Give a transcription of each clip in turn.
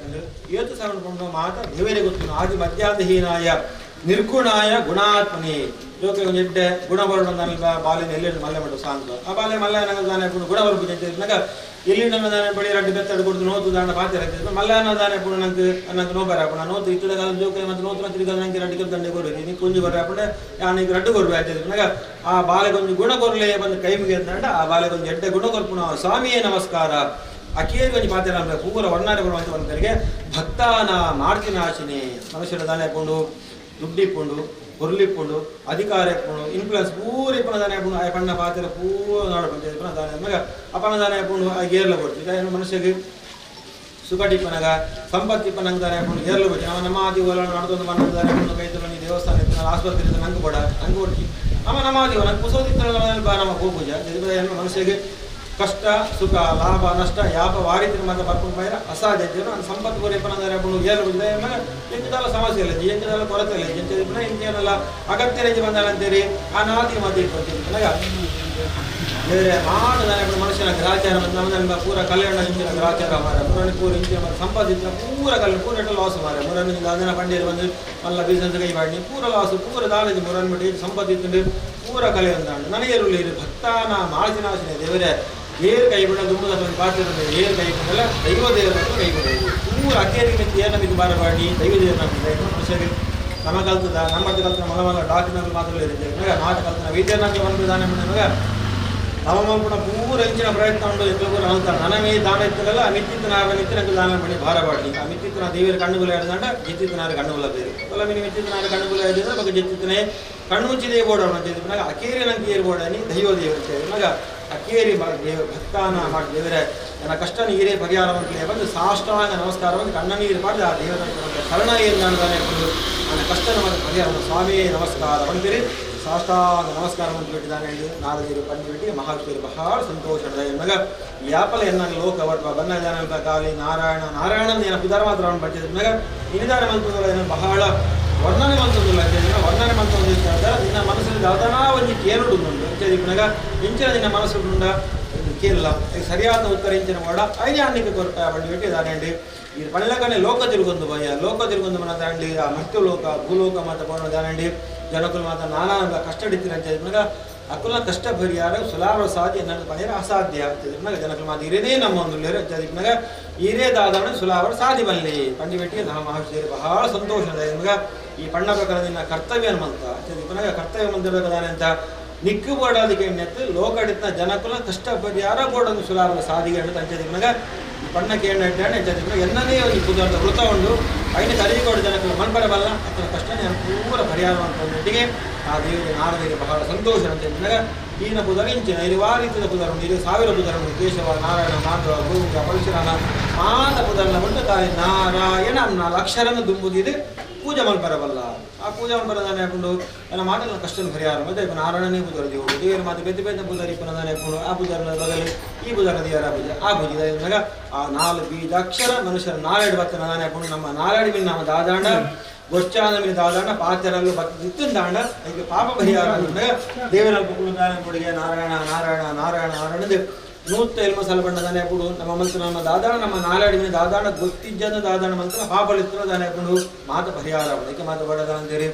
ಆಯ್ತು ಏತು ಸಾವಿರ ಪಂಡ ಮಾತ ದೇವರೇ ಗೊತ್ತು ಆದಿ ಮಧ್ಯಾದಹೀನಾಯ ನಿರ್ಗುಣಾಯ ಗುಣಾತ್ಮನೇ ಜೋಕೆ ಒಂದು ಎಡ್ಡೆ ಗುಣ ಬರೋಣ ಬಾಲಿನ ಎಲ್ಲಿ ಮಲ್ಲೆ ಮಾಡು ಸಾಂಗ್ ಆ ಬಾಲೆ ಮಲ್ಲೆ ದಾನೆ ಗುಣ ಬರ್ಪುಜಿ ನಗ ಎಲ್ಲಿ ನಮ್ಮ ದಾನೆ ಬಳಿ ರಡ್ಡು ಬೆತ್ತಡು ಕೊಡ್ದು ನೋತು ದಾನ ಪಾತ್ರೆ ಹಾಕ್ತಿದ್ರು ಮಲ್ಲಾನ ದಾನೆ ಪುಣ ನಂಗೆ ನಂಗೆ ನೋಬರ ಆಪಣ ನೋತು ಇತ್ತದ ಕಾಲ ಜೋಕೆ ಮತ್ತು ನೋತು ತಿರುಗಲ ನಂಗೆ ರಡ್ಡು ದಂಡೆ ಕೊಡು ನೀ ಕೊಂಜು ಬರ ಆಪಣ ಯಾನಿಗೆ ರಡ್ಡು ಕೊರ್ಬೆ ಆಯ್ತಿದ್ರು ನಗ ಆ ಬಾಲೆಗೊಂದು ಗುಣ ಕೊರ್ಲೆ ಬಂದು ಕೈ ಮುಗಿಯಂತ ಆ ಬಾಲೆಗೊಂದು ಎಡ್ಡೆ ಗುಣ ಕೊರ್ಪುಣ ಸ್ವಾಮಿಯೇ ನಮಸ್ಕಾರ ಅಕೇರಿ ಒಂಜಿ ಪಾತ್ರೆ ಪೂರ ವರ್ಣನೆ ಕೊಡುವಂತ ಒಂದರಿಗೆ ಭಕ್ತಾನ ಮಾರ್ತಿನಾಶಿನಿ ಮನುಷ್ಯರ ದಾನೆ ಪುಂಡು ದುಡ್ಡಿಪ್ಪುಂಡು ಹೊರ್ಲಿಪ್ಪುಂಡು ಅಧಿಕಾರ ಇಪ್ಪುಂಡು ಇನ್ಫ್ಲುಯೆನ್ಸ್ ಪೂರ ಇಪ್ಪನ ದಾನೆ ಪುಂಡು ಆ ಪಣ್ಣ ಪಾತ್ರೆ ಪೂರ ನಾಡ ದಾನೆ ಮಗ ಅಪನ ದಾನೆ ಪುಂಡು ಆ ಗೇರ್ಲ ಕೊಡ್ತೀವಿ ಏನು ಮನುಷ್ಯಗೆ ಸುಖಟಿಪ್ಪನಗ ಸಂಪತ್ತಿಪ್ಪನಂಗೆ ದಾನೆ ಪುಂಡು ಗೇರ್ಲ ಕೊಡ್ತೀವಿ ನಮ್ಮ ನಮಾದಿ ಓಲ ನಡೆದೊಂದು ಮಣ್ಣು ದಾನೆ ಪುಂಡು ಕೈತುಲ ನೀ ದೇವಸ್ಥಾನ ಇತ್ತು ಆಸ್ಪತ್ರೆ ಇತ್ತು ನಂಗೆ ಕೊಡ ನಂಗೆ ಕೊಡ್ತೀವಿ ನಮ್ಮ ನಮಾದಿ ನಂಗೆ ಕುಸೋದಿತ್ತ ನಮ್ಮ ಗೋಪೂಜೆ ಮನುಷ್ಯಗೆ ಕಷ್ಟ ಸುಖ ಲಾಭ ನಷ್ಟ ಯಾಪ ವಾರಿತಿನ ಮಾತ್ರ ಬರ್ಕೊಂಡು ಬೈರ ಅಸಾಧ್ಯ ನಾನು ಸಂಪತ್ತು ಬರೀಪನ ಪುಂಡು ಏಳು ಎಂಚದಲ್ಲ ಸಮಸ್ಯೆ ಇಲ್ಲ ಎಂಚದಲ್ಲ ಕೊರತೆ ಇಲ್ಲ ಎಂಚ ಇಂಚೇನಲ್ಲ ಅಗತ್ಯ ರಜೆ ಬಂದಾಳ ಅಂತೇರಿ ಆ ನಾದಿ ಮಾತು ಇಟ್ಕೊಳ್ತೀನಿ ಬೇರೆ ಮಾಡ ಮನುಷ್ಯನ ಗ್ರಾಚಾರ ನಮ್ಮ ಪೂರ ಕಲ್ಯಾಣ ಇಂಚಿನ ಗ್ರಾಚಾರ ಮಾರ ಪೂರ ಪೂರ ಇಂಚಿನ ಸಂಪಾದಿಸಿದ ಪೂರ ಕಲ್ಯಾಣ ಪೂರ ಲಾಸ್ ಮಾರ ಮುರನ್ ಅದನ್ನ ಪಂಡಿಯರು ಬಂದು ಮಲ್ಲ ಬಿಸ್ನೆಸ್ ಕೈ ಮಾಡಿ ಪೂರ ಲಾಸ್ ಪೂರ ದಾಲೇಜು ಮುರನ್ ಬಿಟ್ಟು ಸಂಪಾದಿತ್ತು ಪೂರ ಕಲೆ ಅಂದಾಂಡು ನನಗೆ ಇರು ಭಕ್ತಾನ ಮಾರ್ಜಿನಾಶನ ದೇವರೇ ಏರ್ ಕೈ ಬಿಡ ದುಂಬುದ ಪಾತ್ರ ಏರ್ ಕೈ ಬಿಡಲ್ಲ ದೈವ ದೇವರ ಕೈ ಬಿಡೋದು ಪೂರ ಅಕ್ಕೇರಿ ಮಿತಿ ಏನು ನಮಗೆ ಬಾರಬಾಡಿ ದೈವ ದೇವರ ಮನುಷ್ಯರಿಗೆ ನಮ್ಮ ಕಲ್ತದ ನಮ್ಮ ಕಲ್ತನ ಮಲ ಮಲ ಡಾಕ್ಟರ್ನಗಳು ಮಾತ್ರ ಇರುತ್ತೆ ಮಾತು ಕಲ್ತನ ವೈದ್ಯನಾಗ ಬಂದಿದ್ದಾನೆ ಮಗ ನಮ್ಮ ಮಲ್ಪುಣ ಪೂರ ಇಂಚಿನ ಪ್ರಯತ್ನ ಉಂಟು ಎಂತಲೂ ಅಂತಾರೆ ನನಗೆ ದಾನ ಇತ್ತಲ್ಲ ಮಿತ್ತಿತ್ತನಾರ ಮಿತ್ತಿನకు ದಾನ ಮಾಡಿ ಭಾರಬಾಡಿ ಆ ಮಿತ್ತಿತ್ತನ ದೇವರ ಕಣ್ಣುಗುಲ ಹಿಡ್ದಂಡ ಜಿತ್ತಿತ್ತನಾರ ಕಣ್ಣುಗುಲ ಬೇರೆ ಕೊಲ್ಲ ಮಿನಿ ಮಿತ್ತಿತ್ತನಾರ ಕಣ್ಣುಗುಲ ಹಿಡಿದ್ರೆ ಬಗ್ಗೆ ಜಿತ್ತಿತ್ತನೇ ಕಣ್ಣುಂಚಿದೇ ಬೋಡ ಅಂತ ಅಕೇರಿ ನಂಗೆ ಏರ್ಬೋಡನಿ ದೈವ ದೇವರು ಮಗ ಅಕೇರಿ ದೇವ ಭಕ್ತಾನ ಮಾಡಿ ದೇವರೇ ನನ್ನ ಕಷ್ಟ ನೀರೇ ಪರಿಹಾರ ಅಂತಲೇ ಬಂದು ಸಾಷ್ಟಾಂಗ ನಮಸ್ಕಾರ ಬಂದು ಕಣ್ಣ ನೀರು ಮಾಡಿ ಆ ದೇವರ ಶರಣ ಏನು ನನ್ನ ಕಷ್ಟ ನಮ್ಮ ಪರಿಹಾರ ಸ್ವಾಮಿಯೇ ನಮಸ್ಕಾರ ಅಂತೀರಿ ಸಾಷ್ಟಾಂಗ ನಮಸ್ಕಾರ ಅಂತ ಬಿಟ್ಟಿದ್ದಾನೆ ನಾರದಿರು ಬಂದುಬಿಟ್ಟು ಮಹಾವಿಷ್ಣುವರು ಬಹಳ ಸಂತೋಷ ಮಗ ಯಾಪಲ ಎನ್ನ ಲೋಕ ವರ್ಪ ಬನ್ನ ಜನ ಕಾಲಿ ನಾರಾಯಣ ನಾರಾಯಣ ಏನ ಪುದಾರ ಮಾತ್ರ ಅವನು ಬಟ್ಟಿದ ಮಗ ಇನಿದಾರ ಮಂತ್ರದಲ್ಲ ಏನೋ ಬಹಳ ವರ್ಣನೆ ಮಂತ್ರದಲ್ಲ ವರ್ಣನೆ ಮಂತ್ರ ನಿನ್ನ ಮನಸ್ಸಲ್ಲಿ ದಾದನಾ ಒಂದು ಕೇಳುಡು ಮಗ ಇಂಚಿನ ನಿನ್ನ ಮನಸ್ಸು ಕೇಳಲ್ಲ ಸರಿಯಾದ ಉತ್ತರ ಇಂಚಿನ ಮಾಡ ಐದೇ ಅನ್ನಕ್ಕೆ ಕೊರಟ ಬಂದು ಬಿಟ್ಟಿದ್ದಾನೆ ಈ ಪಳ್ಳಕನೆ ಲೋಕ ತಿರುಗೊಂದು ಭಯ ಲೋಕ ತಿರುಗೊಂದು ಮನ ದಾಂಡಿ ಆ ಮರ್ತ್ಯ ಲೋಕ ಭೂಲೋಕ ಮಾತ ಪೋಣ ದಾನಂಡಿ ಜನಕುಲು ಮಾತ ನಾನಾ ಕಷ್ಟ ಹಿಡಿತೀರ ಅಂತ ಮಗ ಅಕುಲ ಕಷ್ಟ ಪರಿಹಾರ ಸುಲಾಭ ಸಾಧ್ಯ ನನ್ನ ಪರಿಹಾರ ಅಸಾಧ್ಯ ಆಗ್ತದೆ ಮಗ ಜನಕುಲು ಮಾತ ಇರೇನೇ ನಮ್ಮ ಒಂದು ಮಗ ಇರೇ ದಾದವನ ಸುಲಾಭ ಸಾಧಿ ಬಲ್ಲಿ ಪಂಡಿಬೆಟ್ಟಿಗೆ ನಮ್ಮ ಮಹರ್ಷಿಯರು ಬಹಳ ಸಂತೋಷ ಮಗ ಈ ಪಣ್ಣ ಪ್ರಕಾರ ನಿನ್ನ ಕರ್ತವ್ಯ ಅಂತ ಮಗ ಕರ್ತವ್ಯ ಮಂದಿರದಾನೆ ಅಂತ ನಿಕ್ಕು ಬೋಡೋದಕ್ಕೆ ಎಣ್ಣೆತ್ತು ಲೋಕಡಿತ ಜನಕುಲ ಕಷ್ಟ ಪರಿಹಾರ ಬೋಡನ್ನು ಸುಲಾಭ ಸಾಧಿಗೆ ಅಂತ ಮಗ ಪಣ್ಣ ಕೇಂದ್ರ ಎನ್ನನೇ ಒಂದು ಪುದಾರ್ಥ ವೃತ ಉಂಡು ಐದು ತಲೆಗೋಡು ಜನಕ್ಕೆ ಮನ್ಪರ ಬಲ್ಲ ಅತನ ಕಷ್ಟ ಪೂರ ಪರಿಹಾರ ಅಂತ ಆ ದೇವರಿಗೆ ನಾರದಿಗೆ ಬಹಳ ಸಂತೋಷ ಅಂತ ಹೇಳಿದಾಗ ಈನ ಪುದರ್ ಇಂಚಿನ ಇದು ಆ ರೀತಿಯ ಪುದರ್ ಉಂಟು ಇದು ಸಾವಿರ ಪುದರ್ ಉಂಟು ಕೇಶವ ನಾರಾಯಣ ಮಾಧವ ಗೋವಿಂದ ಪರಶುರಾಮ ಮಾತ ಪುದರ್ನ ಉಂಟು ತಾಯಿ ನಾರಾಯಣ ನಾಲ್ಕು ಅಕ್ಷರನ ದುಂಬುದಿದೆ ಪೂಜೆ ಮಲ್ಪರಬಲ್ಲ ಆ ಪೂಜೆ ಮಲ್ಪರದಾನೆ ಹಾಕೊಂಡು ನನ್ನ ಮಾಟಲ ಕಷ್ಟನ ಪರಿಹಾರ ಮತ್ತೆ ಇಪ್ಪ ನಾರಾಯಣನೇ ಪೂಜಾರ ದೇವರು ದೇವರ ಮಾತು ಬೆದ್ದ ಬೆದ್ದ ಪೂಜಾರಿ ಇಪ್ಪನದಾನೆ ಹಾಕೊಂಡು ಆ ಪೂಜಾರ ಬದಲು ಈ ಪೂಜಾರ ದೇವರ ಪೂಜೆ ಆ ಪೂಜೆ ಮಗ ಆ ನಾಲ್ಕು ಬೀಜಾಕ್ಷರ ಮನುಷ್ಯರ ನಾಲ್ೆರಡು ಬತ್ತನ ಹಾಕೊಂಡು ನಮ್ಮ ನಾಲ್ೆರಡು ಮೇಲೆ ನಮ್ಮ ದಾದಾಂಡ ಗೊಚ್ಚಾದ ಮೇಲೆ ದಾದಾಂಡ ಪಾತ್ರರಲ್ಲೂ ಬತ್ತಿಂದಾಂಡ ಅದಕ್ಕೆ ಪಾಪ ಪರಿಹಾರ ಅಂದಾಗ ದೇವರ ಕೊಡುಗೆ ನಾರಾಯಣ ನಾರಾಯಣ ನಾರಾಯಣ ನಾರಾಯಣ ನೂತ ಎಲ್ಮ ಸಲ ಬಣ್ಣದಾನೆ ಹಾಕೊಂಡು ನಮ್ಮ ಮಂತ್ರ ನಮ್ಮ ದಾದಾಣ ನಮ್ಮ ನಾಲ್ಯಾಡಿ ಮೇಲೆ ದಾದಾಣ ಗೊತ್ತಿಜ್ಜದ ದಾದಾಣ ಮಂತ್ರ ಪಾಪಲಿತ್ರ ದಾನೆ ಹಾಕೊಂಡು ಮಾತ ಪರಿಹಾರ ಅದಕ್ಕೆ ಮಾತು ಬಡದ ಅಂತೇಳಿ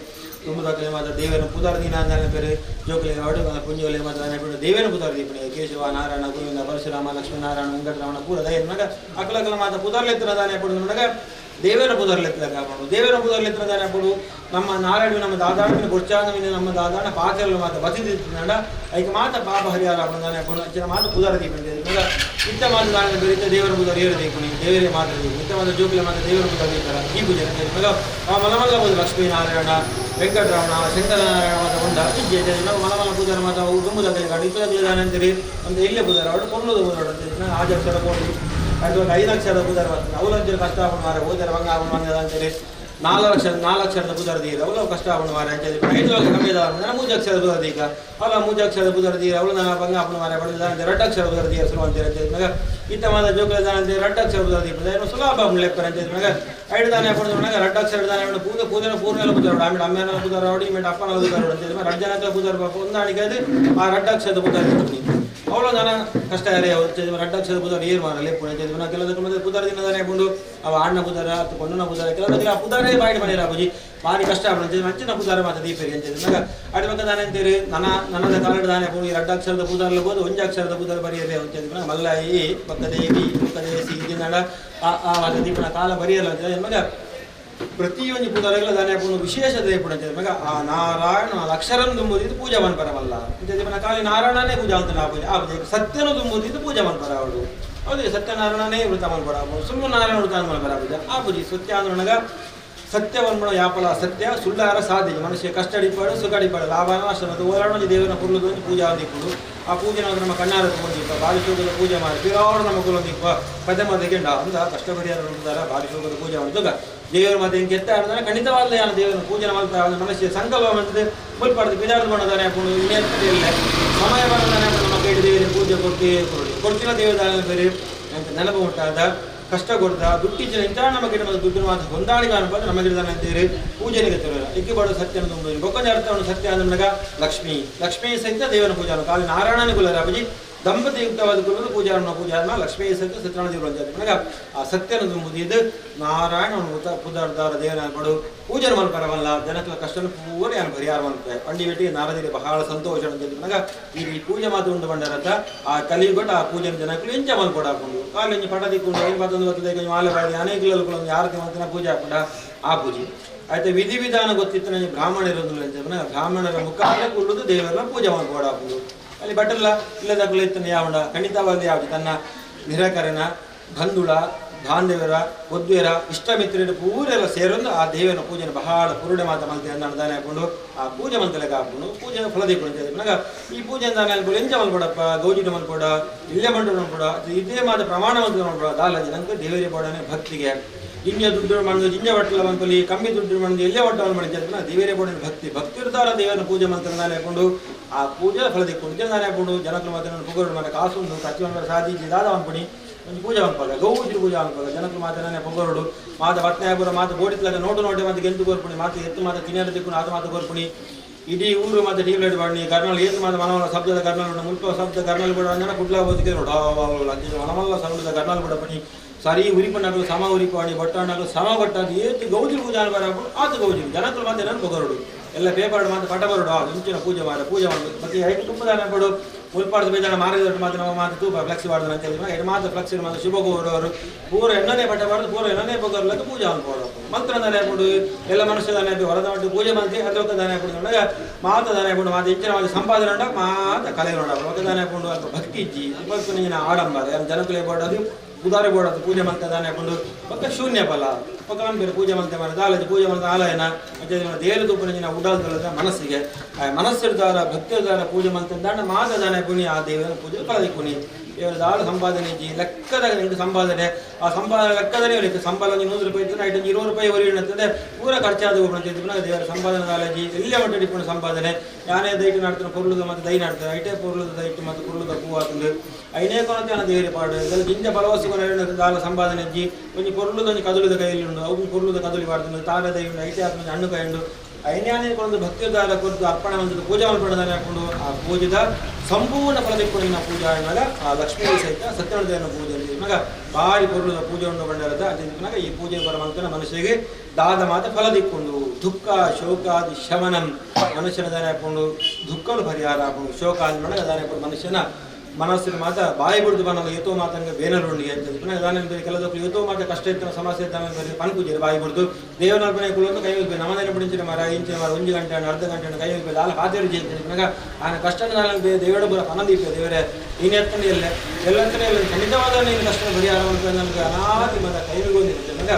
ತುಂಬುದಾಕಲೆ ಮಾತ ದೇವರ ಪುದಾರ ದಿನ ಅಂದಾನೆ ಬೇರೆ ಜೋಕಲಿ ಹೊಡೆ ಪುಂಜೋಲೆ ಮಾತ ದಾನೆ ಹಾಕೊಂಡು ದೇವರ ಪುದಾರ ದೀಪಣಿ ಕೇಶವ ನಾರಾಯಣ ಗೋವಿಂದ ಪರಶುರಾಮ ಲಕ್ಷ್ಮೀನಾರಾಯಣ ವೆಂಕಟರಮಣ ಪೂರ ದಯ ಮಗ ಅಕಲಕಲ ಮಾತ ಪುದಾರ್ಲೆತ್ರ ದಾನೆ ಹಾಕೊಂಡು ಮಗ ದೇವರ ಪುದರ್ಲೆತ್ರ ಕಾಪಾಡು ದೇವರ ಪುದರ್ಲೆತ್ರ ದಾನೆ ಹಾಕೊಂಡು ನಮ್ಮ ನಾರಾಯಣ ನಮ್ಮ ದಾದಾಣ ಗೊಚ್ಚಾದ ನಮ್ಮ ದಾದಾಣ ಪಾತ್ರೆಲ್ಲ ಮಾತ ಬತಿದಿತ್ತಿನಾಡ ಐಕ ಮಾತ ಪಾಪ ಹರಿಹಾರ ದಾನೆ ಹಾಕೊಂಡು ಅಚ್ಚಿನ ಮಾತು ಪುದರ ದೀಪಣಿ ಮಗ ಇತ್ತ ಮಾತು ದಾನ ಬೆರೀತ ದೇವರ ಪುದರ್ ಏರು ದೀಪಣಿ ದೇವರೇ ಮಾತ್ರ ದೀಪ ಇತ್ತ ಮಾತ ಜೋಕುಲೆ ಮಾತ ದೇವರ ಪುದರ್ ದೀಪರ ಈ ಪೂಜೆ ಮಗ ಆ ಮಲಮಲ್ಲ ಪೂಜೆ ಲಕ್ಷ್ಮೀನಾರಾಯಣ ವೆಂಕಟರಮಣ ಶಂಕರನಾರಾಯಣ ಮಾತ ಉಂಡ ನಾವು ಮಲಮಲ್ಲ ಪೂಜಾರ ಮಾತ ದುಂಬುದಾಗಲಿ ಕಾಡು ಇಪ್ಪದಾಗಲಿ ದಾನೆ ಅಂತೀರಿ ಒಂದು ಇಲ್ಲೇ ಪೂಜಾರ ಅವಳು ಕೊಲ್ಲುದು ಪೂಜಾರ ಅಂತೀರಿ ಆಜಕ್ಷರ ಕೊಡು ಅದು ಒಂದು ಐದು ಅಕ್ಷರದ ಪೂಜಾರ ಬರ್ತದೆ ಅವಲಂಚೂರು ಕಷ್ಟ ಆಪಣ ಮಾರೆ ಓದರ ಬಂಗ ಆಪಣ ಬಂಗ ಅಂತೇಳಿ ನಾಲ್ಕು ಅಕ್ಷರದ ಪೂಜಾರ ದೀರ ಅವಳು ಕಷ್ಟ ಆಪಣ ಮಾರೆ ಅಂತೇಳಿ 5 ಲಕ್ಷ ಕಮ್ಮಿ ಇದಾವೆ ಮೂರು ಅಕ್ಷರದ ಪೂಜಾರ ದೀಕ ಅವಳ ಮೂರು ಅಕ್ಷರದ ಪೂಜಾರ ದೀರ ಅವಳು ನನ್ನ ಬಂಗ ಆಪಣ ಮಾರೆ ಪಡೆದ ಎರಡು ಅಕ್ಷರ ಪೂಜಾರ ದೀರ ಸುಲಭ ಅಂತೀರ ಅಂತ ಮಗ ಇತ್ತ ಮಾದ ಜೋಕುಲ ದಾನ ಅಂತ ಎರಡು ಅಕ್ಷರ ಪೂಜಾರ ದೀಪ ಏನು ಸುಲಭ ಲೆಕ್ಕರ ಅಂತ ಮಗ ಐದು ದಾನ ಹಾಕೊಂಡು ಮಗ ಎರಡು ಅಕ್ಷರ ದಾನ ಪೂಜೆ ಪೂಜೆ ಪೂರ್ಣ ಪೂಜಾರ ಆಮೇಲೆ ಅಮ್ಮನ ಪೂಜಾರ ಅವಡಿ ಆಮೇಲೆ ಅಪ್ಪನ ಪೂಜಾರ ಅಂತ ರಡ್ಡು ಜನಕ್ಕೆ ಪೂಜಾರ ಹೊಂದಾಣಿಕೆ ಅದು ಆ ಎರಡು ಅಕ್ಷರದ ಪೂಜಾರ ದೀಪನಿ ಅವಳು ನಾನ ಕಷ್ಟ ಯಾರೇ ರಡ್ಡಕ್ಷರ ಪುದರ್ ಏರ್ ಮಾರಲೆ ಪುಣೆ ಕೆಲದಕ್ಕೆ ಮತ್ತೆ ಪುದರ್ ದಿನದಾನೆ ಪುಂಡು ಅವ ಅಣ್ಣ ಪುದರ ಅಥವಾ ಪೊಣ್ಣನ ಪುದರ ಕೆಲದಕ್ಕೆ ಆ ಪುದರೇ ಬಾಯಿ ಮನೆಯ ಬುಜಿ ಭಾರಿ ಕಷ್ಟ ಆಪುಂಡು ಅಂಚಿನ ಪುದರ ಮಾತ ದೀಪೇರಿ ಅಂಚ ಅಡಿ ಪಕ್ಕ ದಾನೆ ಅಂತೀರಿ ನನ್ನ ನನ್ನದ ಕಾಲಡ್ ದಾನೆ ಪುಂಡು ಈ ರಡ್ಡಕ್ಷರದ ಪುದರ್ಲ ಬೋದು ಒಂಜಿ ಅಕ್ಷರದ ಪುದರ್ ಬರೆಯರೆ ಅಂಚ ಮಲ್ಲಾಯಿ ಪಕ್ಕ ದೇವಿ ಪಕ್ಕ ದೇಸಿ ಇದಿನಡ ಆ ಆ ಮಾತ ದೀಪನ ಕಾಲ ಬರೆಯಲ್ಲ ಅಂತ ಮಗ ಪ್ರತಿಯೊಂದು ಪುದರಗಳ ದಾನೆ ಪುಂಡು ವಿಶೇಷ ದೇಪುಣ ಅಂತ ಮಗ ಆ ನಾರಾಯಣ ಅಕ್ಷರಂ ತುಂಬುದಿದ್ದು ಪೂಜಾ ಮನ್ಪರಮಲ್ಲ ಅಂತ ಕಾಲಿ ನಾರಾಯಣನೇ ಪೂಜಾ ಅಂತ ಆ ಪೂಜೆ ಆ ಪೂಜೆ ಸತ್ಯನು ತುಂಬುದಿದ್ದು ಪೂಜಾ ಮನ್ಪರ ಅವಳು ಹೌದು ಸತ್ಯನಾರಾಯಣನೇ ವೃತ ಮನ್ಪಡ ಸುಮ್ಮ ನಾರಾಯಣ ವೃತ ಮನ್ಪರ ಪೂಜೆ ಆ ಪೂಜೆ ಸತ್ಯ ಅಂದ್ರೊಳಗ ಸತ್ಯವನ್ಮಣ ಯಾಪಲ ಸತ್ಯ ಸುಳ್ಳಾರ ಸಾಧ್ಯ ಮನುಷ್ಯ ಕಷ್ಟ ಅಡಿಪಾಡು ಸುಖ ಅಡಿಪಾಡು ಲಾಭ ನಷ್ಟ ಮತ್ತು ಓಲಾಡೋ ದೇವರ ಕುರುಳು ಪೂಜಾ ದಿಕ್ಕುಡು ಆ ಪೂಜೆ ನಮ್ಮ ಕಣ್ಣಾರ ತಗೊಂಡಿಪ್ಪ ಬಾರಿ ಶೋಕದ ಪೂಜೆ ಮಾಡಿ ಪಿರಾವಡು ನಮ್ಮ ಕುಲೊಂದಿಪ್ಪ ಪದೇ ಮದಗೆಂಡ ಅಂದ ಕಷ್ಟ ಪರಿಹಾರ ಉಂಟಾರ ಬಾರಿ ಶೋಕದ ಪೂಜೆ ಮಾಡಿದಾಗ ದೇವರ ಮತ್ತೆ ಹಿಂಗೆ ಎತ್ತ ಆಡಿದ್ರೆ ಖಂಡಿತವಾಗಲೇ ಯಾರು ದೇವರ ಪೂಜೆ ಮಾಡ್ತಾ ಮನುಷ್ಯ ಸಂಕಲ್ಪ ಮಾಡ್ತದೆ ಮುಲ್ಪಾಡ್ದು ಬಿದಾಡ್ದು ಮಾಡೋದಾನೆ ಇನ್ನೇರ್ತದೆ ಇಲ್ಲ ಸಮಯ ಬರೋದಾನೆ ನಮ್ಮ ಕೈ ದೇವರಿಗೆ ಪೂಜೆ ಕೊಡ್ತೀವಿ ಕೊಡಿ ಕೊಡ್ತಿಲ್ಲ ದೇವದಾನ ಬೇರೆ ಅಂತ ನೆನಪು ಉಂಟಾದ ಕಷ್ಟ ಕೊಡ್ತಾ ದುಡ್ಡಿನ ಇಂಥ ನಮಗೆ ನಮ್ಮ ದುಡ್ಡಿನ ಮಾತು ಹೊಂದಾಣಿಕೆ ಅನ್ಬೋದು ನಮಗೆ ಅಂತೀರಿ ಪೂಜೆನಿಗೆ ತಿರೋಲ್ಲ ಇಕ್ಕಿ ಬಡೋ ಸತ್ಯ ತುಂಬ ಬೊಕ್ಕಂಜ ಅರ್ಥವನ್ನು ಸತ್ಯ ಅಂದಾಗ ಲಕ್ಷ್ಮೀ ಲಕ್ಷ್ಮೀ ಸಹಿತ ದೇವನ ಪೂಜಾ ಕಾಲಿ ನಾರಾಯಣನ ಕುಲರ ಅಬಜಿ ದಂಪತಿ ಯುಕ್ತವಾದ ಕುಲದ ಪೂಜಾ ಪೂಜಾ ಲಕ್ಷ್ಮೀ ಸಹಿತ ಸತ್ಯನಾರಾಯಣ ದೇವರು ಅಂತ ಆ ಸತ್ಯನ ತುಂಬುದಿದ್ದು ನಾರಾಯಣ ಪುದಾರ್ದಾರ ದೇವನ ಪಡು ಪೂಜೆ ಮನ್ಪರವಲ್ಲ ಜನಕಲ ಕಷ್ಟನ ಪೂರ ಯಾರು ಪರಿಹಾರ ಮಾಡ್ತಾರೆ ಪಂಡಿ ಬೆಟ್ಟಿಗೆ ನಾರದಿಗೆ ಬಹಳ ಸಂತೋಷ ಅಂತ ಈ ಪೂಜೆ ಮಾತು ಉಂಟು ಬಂಡರತ್ತ ಆ ಕಲಿಯುಗಟ ಆ ಪೂಜೆ ಜನಕಲು ಎಂಚ ಮನ್ಕೊಡ ಹಾಕೊಂಡು ಕಾಲು ಎಂಚ ಪಟ ದಿಕ್ಕೊಂಡು ಏನು ಪತ್ತೊಂದು ಬರ್ತದೆ ಮಾಲೆ ಬಾಡಿ ಅನೇಕಲೂ ಯಾರತಿ ಮಂತನ ಪೂಜೆ ಹಾಕೊಂಡ ಆ ಪೂಜೆ ಆಯ್ತು ವಿಧಿ ವಿಧಾನ ಗೊತ್ತಿತ್ತು ನನಗೆ ಬ್ರಾಹ್ಮಣರು ಅಂತ ಬ್ರಾಹ್ಮಣರ ಮುಖಾಂತರ ಕುಳ್ಳುದು ದೇವರನ್ನ ಪೂಜೆ ಮಾಡ್ಕೊಡ ಹಾಕೊಂಡು ಅಲ್ಲಿ ಬಟ್ಟಲ್ಲ ಇಲ್ಲದಾಗಲೂ ಇತ್ತನ ಯಾವಣ ಖಂಡಿತವಾಗಿ ಯಾವುದು ತನ್ನ ನಿರಾಕರಣ ಬಂಧುಳ ಬಾಂಧವ್ಯರ ಒದ್ವೇರ ಇಷ್ಟಮಿತ್ರರು ಪೂರೆಲ್ಲ ಸೇರೊಂದು ಆ ದೇವನ ಪೂಜೆನ ಬಹಳ ಪುರುಡೆ ಮಾತ ಮಂತ್ರಿ ಅಂದಾಣ ದಾನೆ ಹಾಕೊಂಡು ಆ ಪೂಜೆ ಮಂತ್ಲೆಗೆ ಹಾಕೊಂಡು ಪೂಜೆ ಫಲ ದಿಕ್ಕೊಂಡು ಅಂತ ಈ ಪೂಜೆ ದಾನೆ ಅನ್ಕೊಂಡು ಎಂಚ ಮಲ್ಕೊಡಪ್ಪ ಗೌಜಿನ ಮಲ್ಕೊಡ ಇಲ್ಲೇ ಮಂಡು ಮಲ್ಕೊಡ ಇದೇ ಮಾತ ಪ್ರಮಾಣ ಮಂತ್ರ ಮಲ್ಕೊಡ ದಾಲಜಿ ನಂಗೆ ದೇವರೇ ಬೋಡನೆ ಭಕ್ತಿಗೆ ಜಿಂಜ ದುಡ್ಡು ಮಂಡು ಜಿಂಜ ಬಟ್ಟಲ ಮನ್ಕೊಲಿ ಕಮ್ಮಿ ದುಡ್ಡು ಮಂಡು ಎಲ್ಲೇ ಒಟ್ಟವನ್ನು ಮಾಡಿ ದೇವರೇ ಬೋಡನೆ ಭಕ್ತಿ ಭಕ್ತಿ ಇರ್ತಾರ ದೇವರನ್ನ ಪೂಜೆ ಮಂತ್ರ ದಾನೆ ಹಾಕೊಂಡು ಆ ಪೂಜೆ ಫಲ ದಿಕ್ಕೊಂಡು ದಾನೆ ಹಾಕೊಂಡು ಜನಕಲು ಮಾತ್ರ ಪುಗರು ಮಾಡ ಕಾಸುಂಡು ಖರ್ಚು ಸಾಧಿಸಿ ದಾದ ಅನ್ಪಣಿ ಒಂದು ಪೂಜೆ ಅನ್ಪಾಗ ಗೌಜಿ ಪೂಜೆ ಅನ್ಪಾಗ ಜನಕಲು ಮಾತ್ರ ಪೊಗರುಡು ಮಾತ ಬತ್ನಾಯಪುರ ಮಾತು ಬೋಡಿತ್ಲಾಗ ನೋಟು ನೋಟೆ ಮಾತು ಗೆಂತು ಕೋರ್ಪುಣಿ ಮಾತು ಎತ್ತು ಮಾತು ತಿನ್ನರ ದಿಕ್ಕು ಆತ ಮಾತು ಕೋರ್ಪುಣಿ ಇಡೀ ಊರು ಮಾತು ಟ್ಯೂಬ್ಲೈಟ್ ಬಾಣಿ ಕರ್ನಲ್ ಏತು ಮಾತು ಮನವಲ್ಲ ಶಬ್ದದ ಕರ್ನಲ್ ಮುಲ್ಪ ಶಬ್ದ ಕರ್ನಲ್ ಬಿಡ ಅಂದ್ರೆ ಕುಡ್ಲ ಬೋದಿಗೆ ನೋಡ ಮನಮಲ್ಲ ಸೌಂಡದ ಕರ್ನಲ್ ಬಿಡಪಣಿ ಸರಿ ಉರಿಪಣ್ಣಾಗಲು ಸಮ ಉರಿಪಾಣಿ ಬಟ್ಟಣ್ಣಾಗಲು ಸಮ ಬಟ್ಟಾದು ಏತು ಗೌಜಿ ಪೂಜೆ ಅನ್ಬಾರ ಆತು ಗೌಜಿ ಜನಕಲು ಮಾತು ನಾನು ಪೊಗರುಡು ಎಲ್ಲ ಪೇಪರ್ ಮಾತು ಪಟ ಬರುಡು ಆ ಇಂಚಿನ ಪೂಜೆ ಮಾಡ ಪೂಜೆ ಮಾಡೋದು ಮತ್ತೆ ಐದು ತುಪ್ಪದಾನ ಕೊಡು ಉಲ್ಪಾಡ್ದು ಬೇಜಾನ ಮಾರಿದಟ್ಟು ಮಾತ್ರ ನಮ್ಮ ಮಾತು ತೂಪ ಫ್ಲೆಕ್ಸ್ ಬಾರ್ದು ಅಂತ ಹೇಳಿದ್ರೆ ಎರಡು ಮಾತು ಫ್ಲೆಕ್ಸ್ ಮಾತು ಶುಭ ಕೋರವರು ಪೂರ ಎಣ್ಣನೆ ಪಟ ಬಾರ್ದು ಪೂರ ಎಣ್ಣನೆ ಪೊಗರ್ಲಕ್ಕೆ ಪೂಜೆ ಅನ್ಕೋಡು ಮಂತ್ರ ದಾನೆ ಹಾಕೊಂಡು ಎಲ್ಲ ಮನುಷ್ಯ ದಾನೆ ಹಾಕಿ ಹೊರದ ಮಟ್ಟು ಪೂಜೆ ಮಂತ್ರಿ ಅದಕ್ಕೆ ದಾನೆ ಹಾಕೊಂಡು ಮಾತು ದಾನೆ ಹಾಕೊಂಡು ಮಾತು ಇಂಚಿನ ಮಾತು ಸಂಪಾದನೆ ಉಂಟ ಮಾತ ಕಲೆ ನೋಡ ఒక ದಾನೆ ಹಾಕೊಂಡು ಅಲ್ಪ ಭಕ್ತಿ ಇಜ್ಜಿ ಅಲ್ಪ ಆಡಂಬರ ಜನಕುಲೇ ಬೋಡೋದು ಉದಾರಿ ಬೋಡೋದು ಪೂಜೆ ಮಂತ್ರ ದಾನೆ ಹಾಕೊಂಡು ಪಕ್ಕ ಶೂನ್ಯ ಫಲ ಪಕ್ಕ ಬೇರೆ ಪೂಜೆ ಮಂತ್ರ ಮನೆ ದಾಲಜಿ ಪೂಜೆ ಮಂತ್ರ ಆಲಯನ ದೇವರು ತುಪ್ಪನ ಉಡಾಲ್ದಲ್ಲದ ಮನಸ್ಸಿಗೆ ಆ ಮನಸ್ಸಿರ್ದಾರ ಭಕ್ತಿರ್ದಾರ ಪೂಜೆ ಮಂತ್ರ ದಾಂಡ ಮಾತ ದಾನೆ ಪುಣಿ ಆ ದೇವರ ಪೂಜೆ ಫಲದಿಕ್ಕುಣಿ ದೇವರ ದಾಳ ಸಂಪಾದನೆ ಇಜ್ಜಿ ಲೆಕ್ಕದಾಗ ನಿಂಗೆ ಸಂಪಾದನೆ ಆ ಸಂಪಾದನೆ ಲೆಕ್ಕದಲ್ಲಿ ಇರುತ್ತೆ ಸಂಬಳ ಒಂದು 100 ರೂಪಾಯಿ ಇತ್ತು ಐಟು 20 ರೂಪಾಯಿ ವರಿ ಪೂರ ಖರ್ಚಾದ ದೇವರ ಸಂಪಾದನೆ ದಾಲಜಿ ಎಲ್ಲೇ ಒಟ್ಟು ಇಟ್ಕೊಂಡು ಸಂಪಾದನೆ ಯಾನೇ ದೈಟು ನಾಡ್ತಾನೆ ಪೊರುಳುದ ಮತ್ತು ದೈ ನಾಡ್ತಾರೆ ಐಟೇ ಪೊರುಳುದ ದೈಟು ಮತ್ತು ಕುರುಳುದ ಹೂವು ಆತಂದು ಐನೇ ಕೊನತೆ ದೇವರ ಪಾಡು ಇದೆಲ್ಲ ಜಿಂಜ ಬಲವಸ್ತು ದಾಲ ಸಂಪಾದನೆ ಇಜ್ಜಿ ಒಂಜಿ ಪೊರುಳುದ ಒಂಜಿ ಕದುಳಿದ ಕೈಯಲ್ಲಿ ಉಂಡು ಅವು ಪೊರುಳುದ ಕದುಳಿ ಪಾಡ್ತಂದು ತಾರ ದೈ ಉಂಡು ಐಟೇ ಆತ್ಮ ಹಣ್ಣು ಕೈ ಉಂಡು ಐನ್ಯಾನೇ ಕೊಂಡು ಭಕ್ತಿದಾರ ಕೊಟ್ಟು ಅರ್ಪಣೆ ಒಂದು ಪೂಜೆ ಮಾಡ್ಕೊಂಡಾನೆ ಹಾಕೊಂಡು ಆ ಪೂಜೆದ ಸಂಪೂರ್ಣ ಫಲ ದಿಕ್ಕೊಂಡಿನ ಪೂಜೆ ಆದಾಗ ಆ ಲಕ್ಷ್ಮೀ ಸಹಿತ ಸತ್ಯನಾರಾಯಣ ಪೂಜೆ ಮಗ ಭಾರಿ ಪೊರುಳುದ ಪೂಜೆ ಉಂಡು ಬಂಡಿರದ ಅದೇ ಈ ಪೂಜೆ ಬರುವಂತ ಮನುಷ್ಯರಿಗೆ ದಾದ ಮಾತ ಫಲ ದಿಕ್ಕೊಂಡು ದುಃಖ ಶೋಕಾದಿ ಶಮನಂ ಮನುಷ್ಯನ ದಾನೆ ಹಾಕೊಂಡು ದುಃಖನು ಪರಿಹಾರ ಹಾಕೊಂಡು ಶೋಕ ಆದ್ಮೇಲೆ ದಾನೆ ಹಾಕೊಂಡು ಮನುಷ್ಯನ ಮನಸ್ಸಿನ ಮಾತ ಬಾಯಿ ಬಿಡ್ದು ಬನ್ನಲ್ಲ ಏತೋ ಮಾತಂಗೆ ಬೇನರುಂಡಿಗೆ ಅಂತ ಪುನಃ ದಾನ ಕೆಲದಕ್ಕೂ ಏತೋ ಮಾತ ಕಷ್ಟ ಇತ್ತು ಸಮಸ್ಯೆ ಇತ್ತು ಪನ್ಪುಜರು ಬಾಯಿ ಬಿಡ್ದು ದೇವನರ್ಪಣೆ ಕುಲೊಂದು ಕೈ ಹೋಗ್ಬೇಕು ನಮ್ಮದೇನ ಬಿಡಿಂಚಿನ ಮರ ಇಂಚಿನ ಮರ 1 ಗಂಟೆ ಅರ್ಧ ಗಂಟೆ ಕೈ ಹೋಗ್ಬೇಕು ದಾಲ ಹಾದಿರು ಅಂತ ಪುನಃ ಆನ ಕಷ್ಟ ದೇವರ ಬರ ಪನದೀಪ ದೇವರೇ ನೀನು ಎತ್ತನೇ ಇಲ್ಲ ಎಲ್ಲಂತನೇ ಇಲ್ಲ ಖಂಡಿತವಾದ ನೀನು ಕಷ್ಟ ಪರಿಹಾರ ಅಂತ ನಮ್ಗೆ ಅನಾದಿ ಮದ ಕೈಗೊಂಡಿರುತ್ತೆ ಮಗ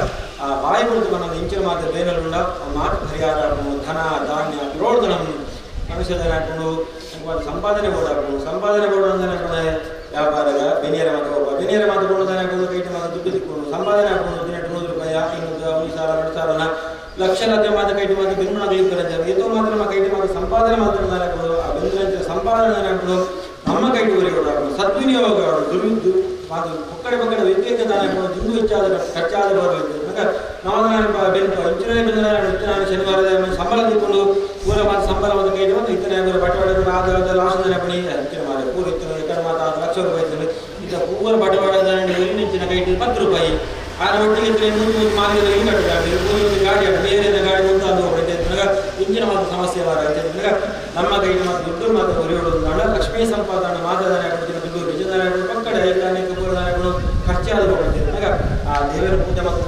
ಆ ಬಾಯಿ ಬಿಡ್ದು ಬನ್ನಲ್ಲ ಇಂಚಿನ ಮಾತು ಬೇನರುಂಡ ಆ ಮಾತು ಪರಿಹಾರ ಧನ ಧಾನ್ಯ ರೋಡ್ದು ನಮ್ಮ ಮನುಷ್ಯದ ಹಾಕೊಂಡು ಸಂಪಾದನೆ ಬೋರ್ಡ್ ಹಾಕೊಂಡು ಸಂಪಾದನೆ ಬೋರ್ಡ್ ಅಂದ್ರೆ ವ್ಯಾಪಾರಗ ಬೆನಿಯರ ಮಾತು ಹೋಗುವ ಬೆನಿಯರ ಮಾತು ಬೋರ್ಡ್ ಹಾಕೊಂಡು ಕೈಟಿ ಮಾತು ದುಡ್ಡು ತಿಕ್ಕೊಂಡು ಸಂಪಾದನೆ ಹಾಕೊಂಡು 18 100 ರೂಪಾಯಿ 500 1,000 2,000 ಲಕ್ಷ ಲಕ್ಷ ಮಾತು ಕೈಟಿ ಮಾತು ಬೆನ್ಮಣ ಏತೋ ಮಾತ್ರ ನಮ್ಮ ಕೈಟಿ ಮಾತು ಸಂಪಾದನೆ ಮಾತ್ರ ಹಾಕೊಂಡು ಆ ಬೆಂದ್ರ ಸಂಪಾದನೆ ಹಾಕೊಂಡು ನಮ್ಮ ಕೈಟಿ ಊರಿಗೆ ಹಾಕೊಂಡು ಸದ್ವಿನಿಯೋಗ ದುರ್ವಿದ್ದು ಮಾತು ಪಕ್ಕಡೆ ಪಕ್ಕಡೆ ವ್ಯತಿರಿಕ್ತ ದಾನ ಹಾಕೊಂಡು ದುಡ್ಡು ಹೆಚ್ಚಾದ ಖರ್ಚಾದ ಬರಲಿದೆ ನಾವು ಬೆಂಕು ಇಂಚಿನ ಬೆಂದ ಶನಿವಾರದ ಸಂಬಳ ತಿಕ್ಕೊಂಡು ಪೂರ ಮಾತು ಸಂಬಳ ಒಂದು ಕೈಟಿ ಮತ್ತು ಇತ್ತನೆ ಬಟ್ಟೆ ಆದ ಲಾಸ್ಟ್ ಪಣಿ ಅಂಚಿನ ಮಾರೆ ಪೂರ ಇತ್ತನೆ ಎಕಡೆ ಮಾತು ಲಕ್ಷ ರೂಪಾಯಿ ಇತ್ತು ಈಗ ಪೂರ ಬಡವಾಡ ನಿಂಚಿನ ಕೈಟ್ 10 ರೂಪಾಯಿ ಆರ ಒಟ್ಟಿಗೆ ಇದ್ರೆ 100 ಮಾರ್ಗದ ಇಲ್ಲಿ ಕಟ್ಟಿದ್ದಾರೆ 100 ಗಾಡಿ ಬೇರೆ ಗಾಡಿ ಒಂದು ಅದು ಇಂಜಿನ ಮಾತ್ರ ಸಮಸ್ಯೆ ವಾರ ಅಂತ ನಮ್ಮ ಕೈಗೆ ಮಾತ್ರ ದುಡ್ಡು ಮಾತ್ರ ಹೊರೆಯೋದು ಲಕ್ಷ್ಮೀ ಸಂಪಾದನೆ ಮಾತಾದಾನೆ ದುಡ್ಡು ನಿಜದಾನ ಪಕ್ಕಡೆ ಪೂರದಾನಗಳು ಖರ್ಚಾದ ಹೋಗ್ತದೆ ಆ ದೇವರ ಪೂಜೆ ಮಾತ್ರ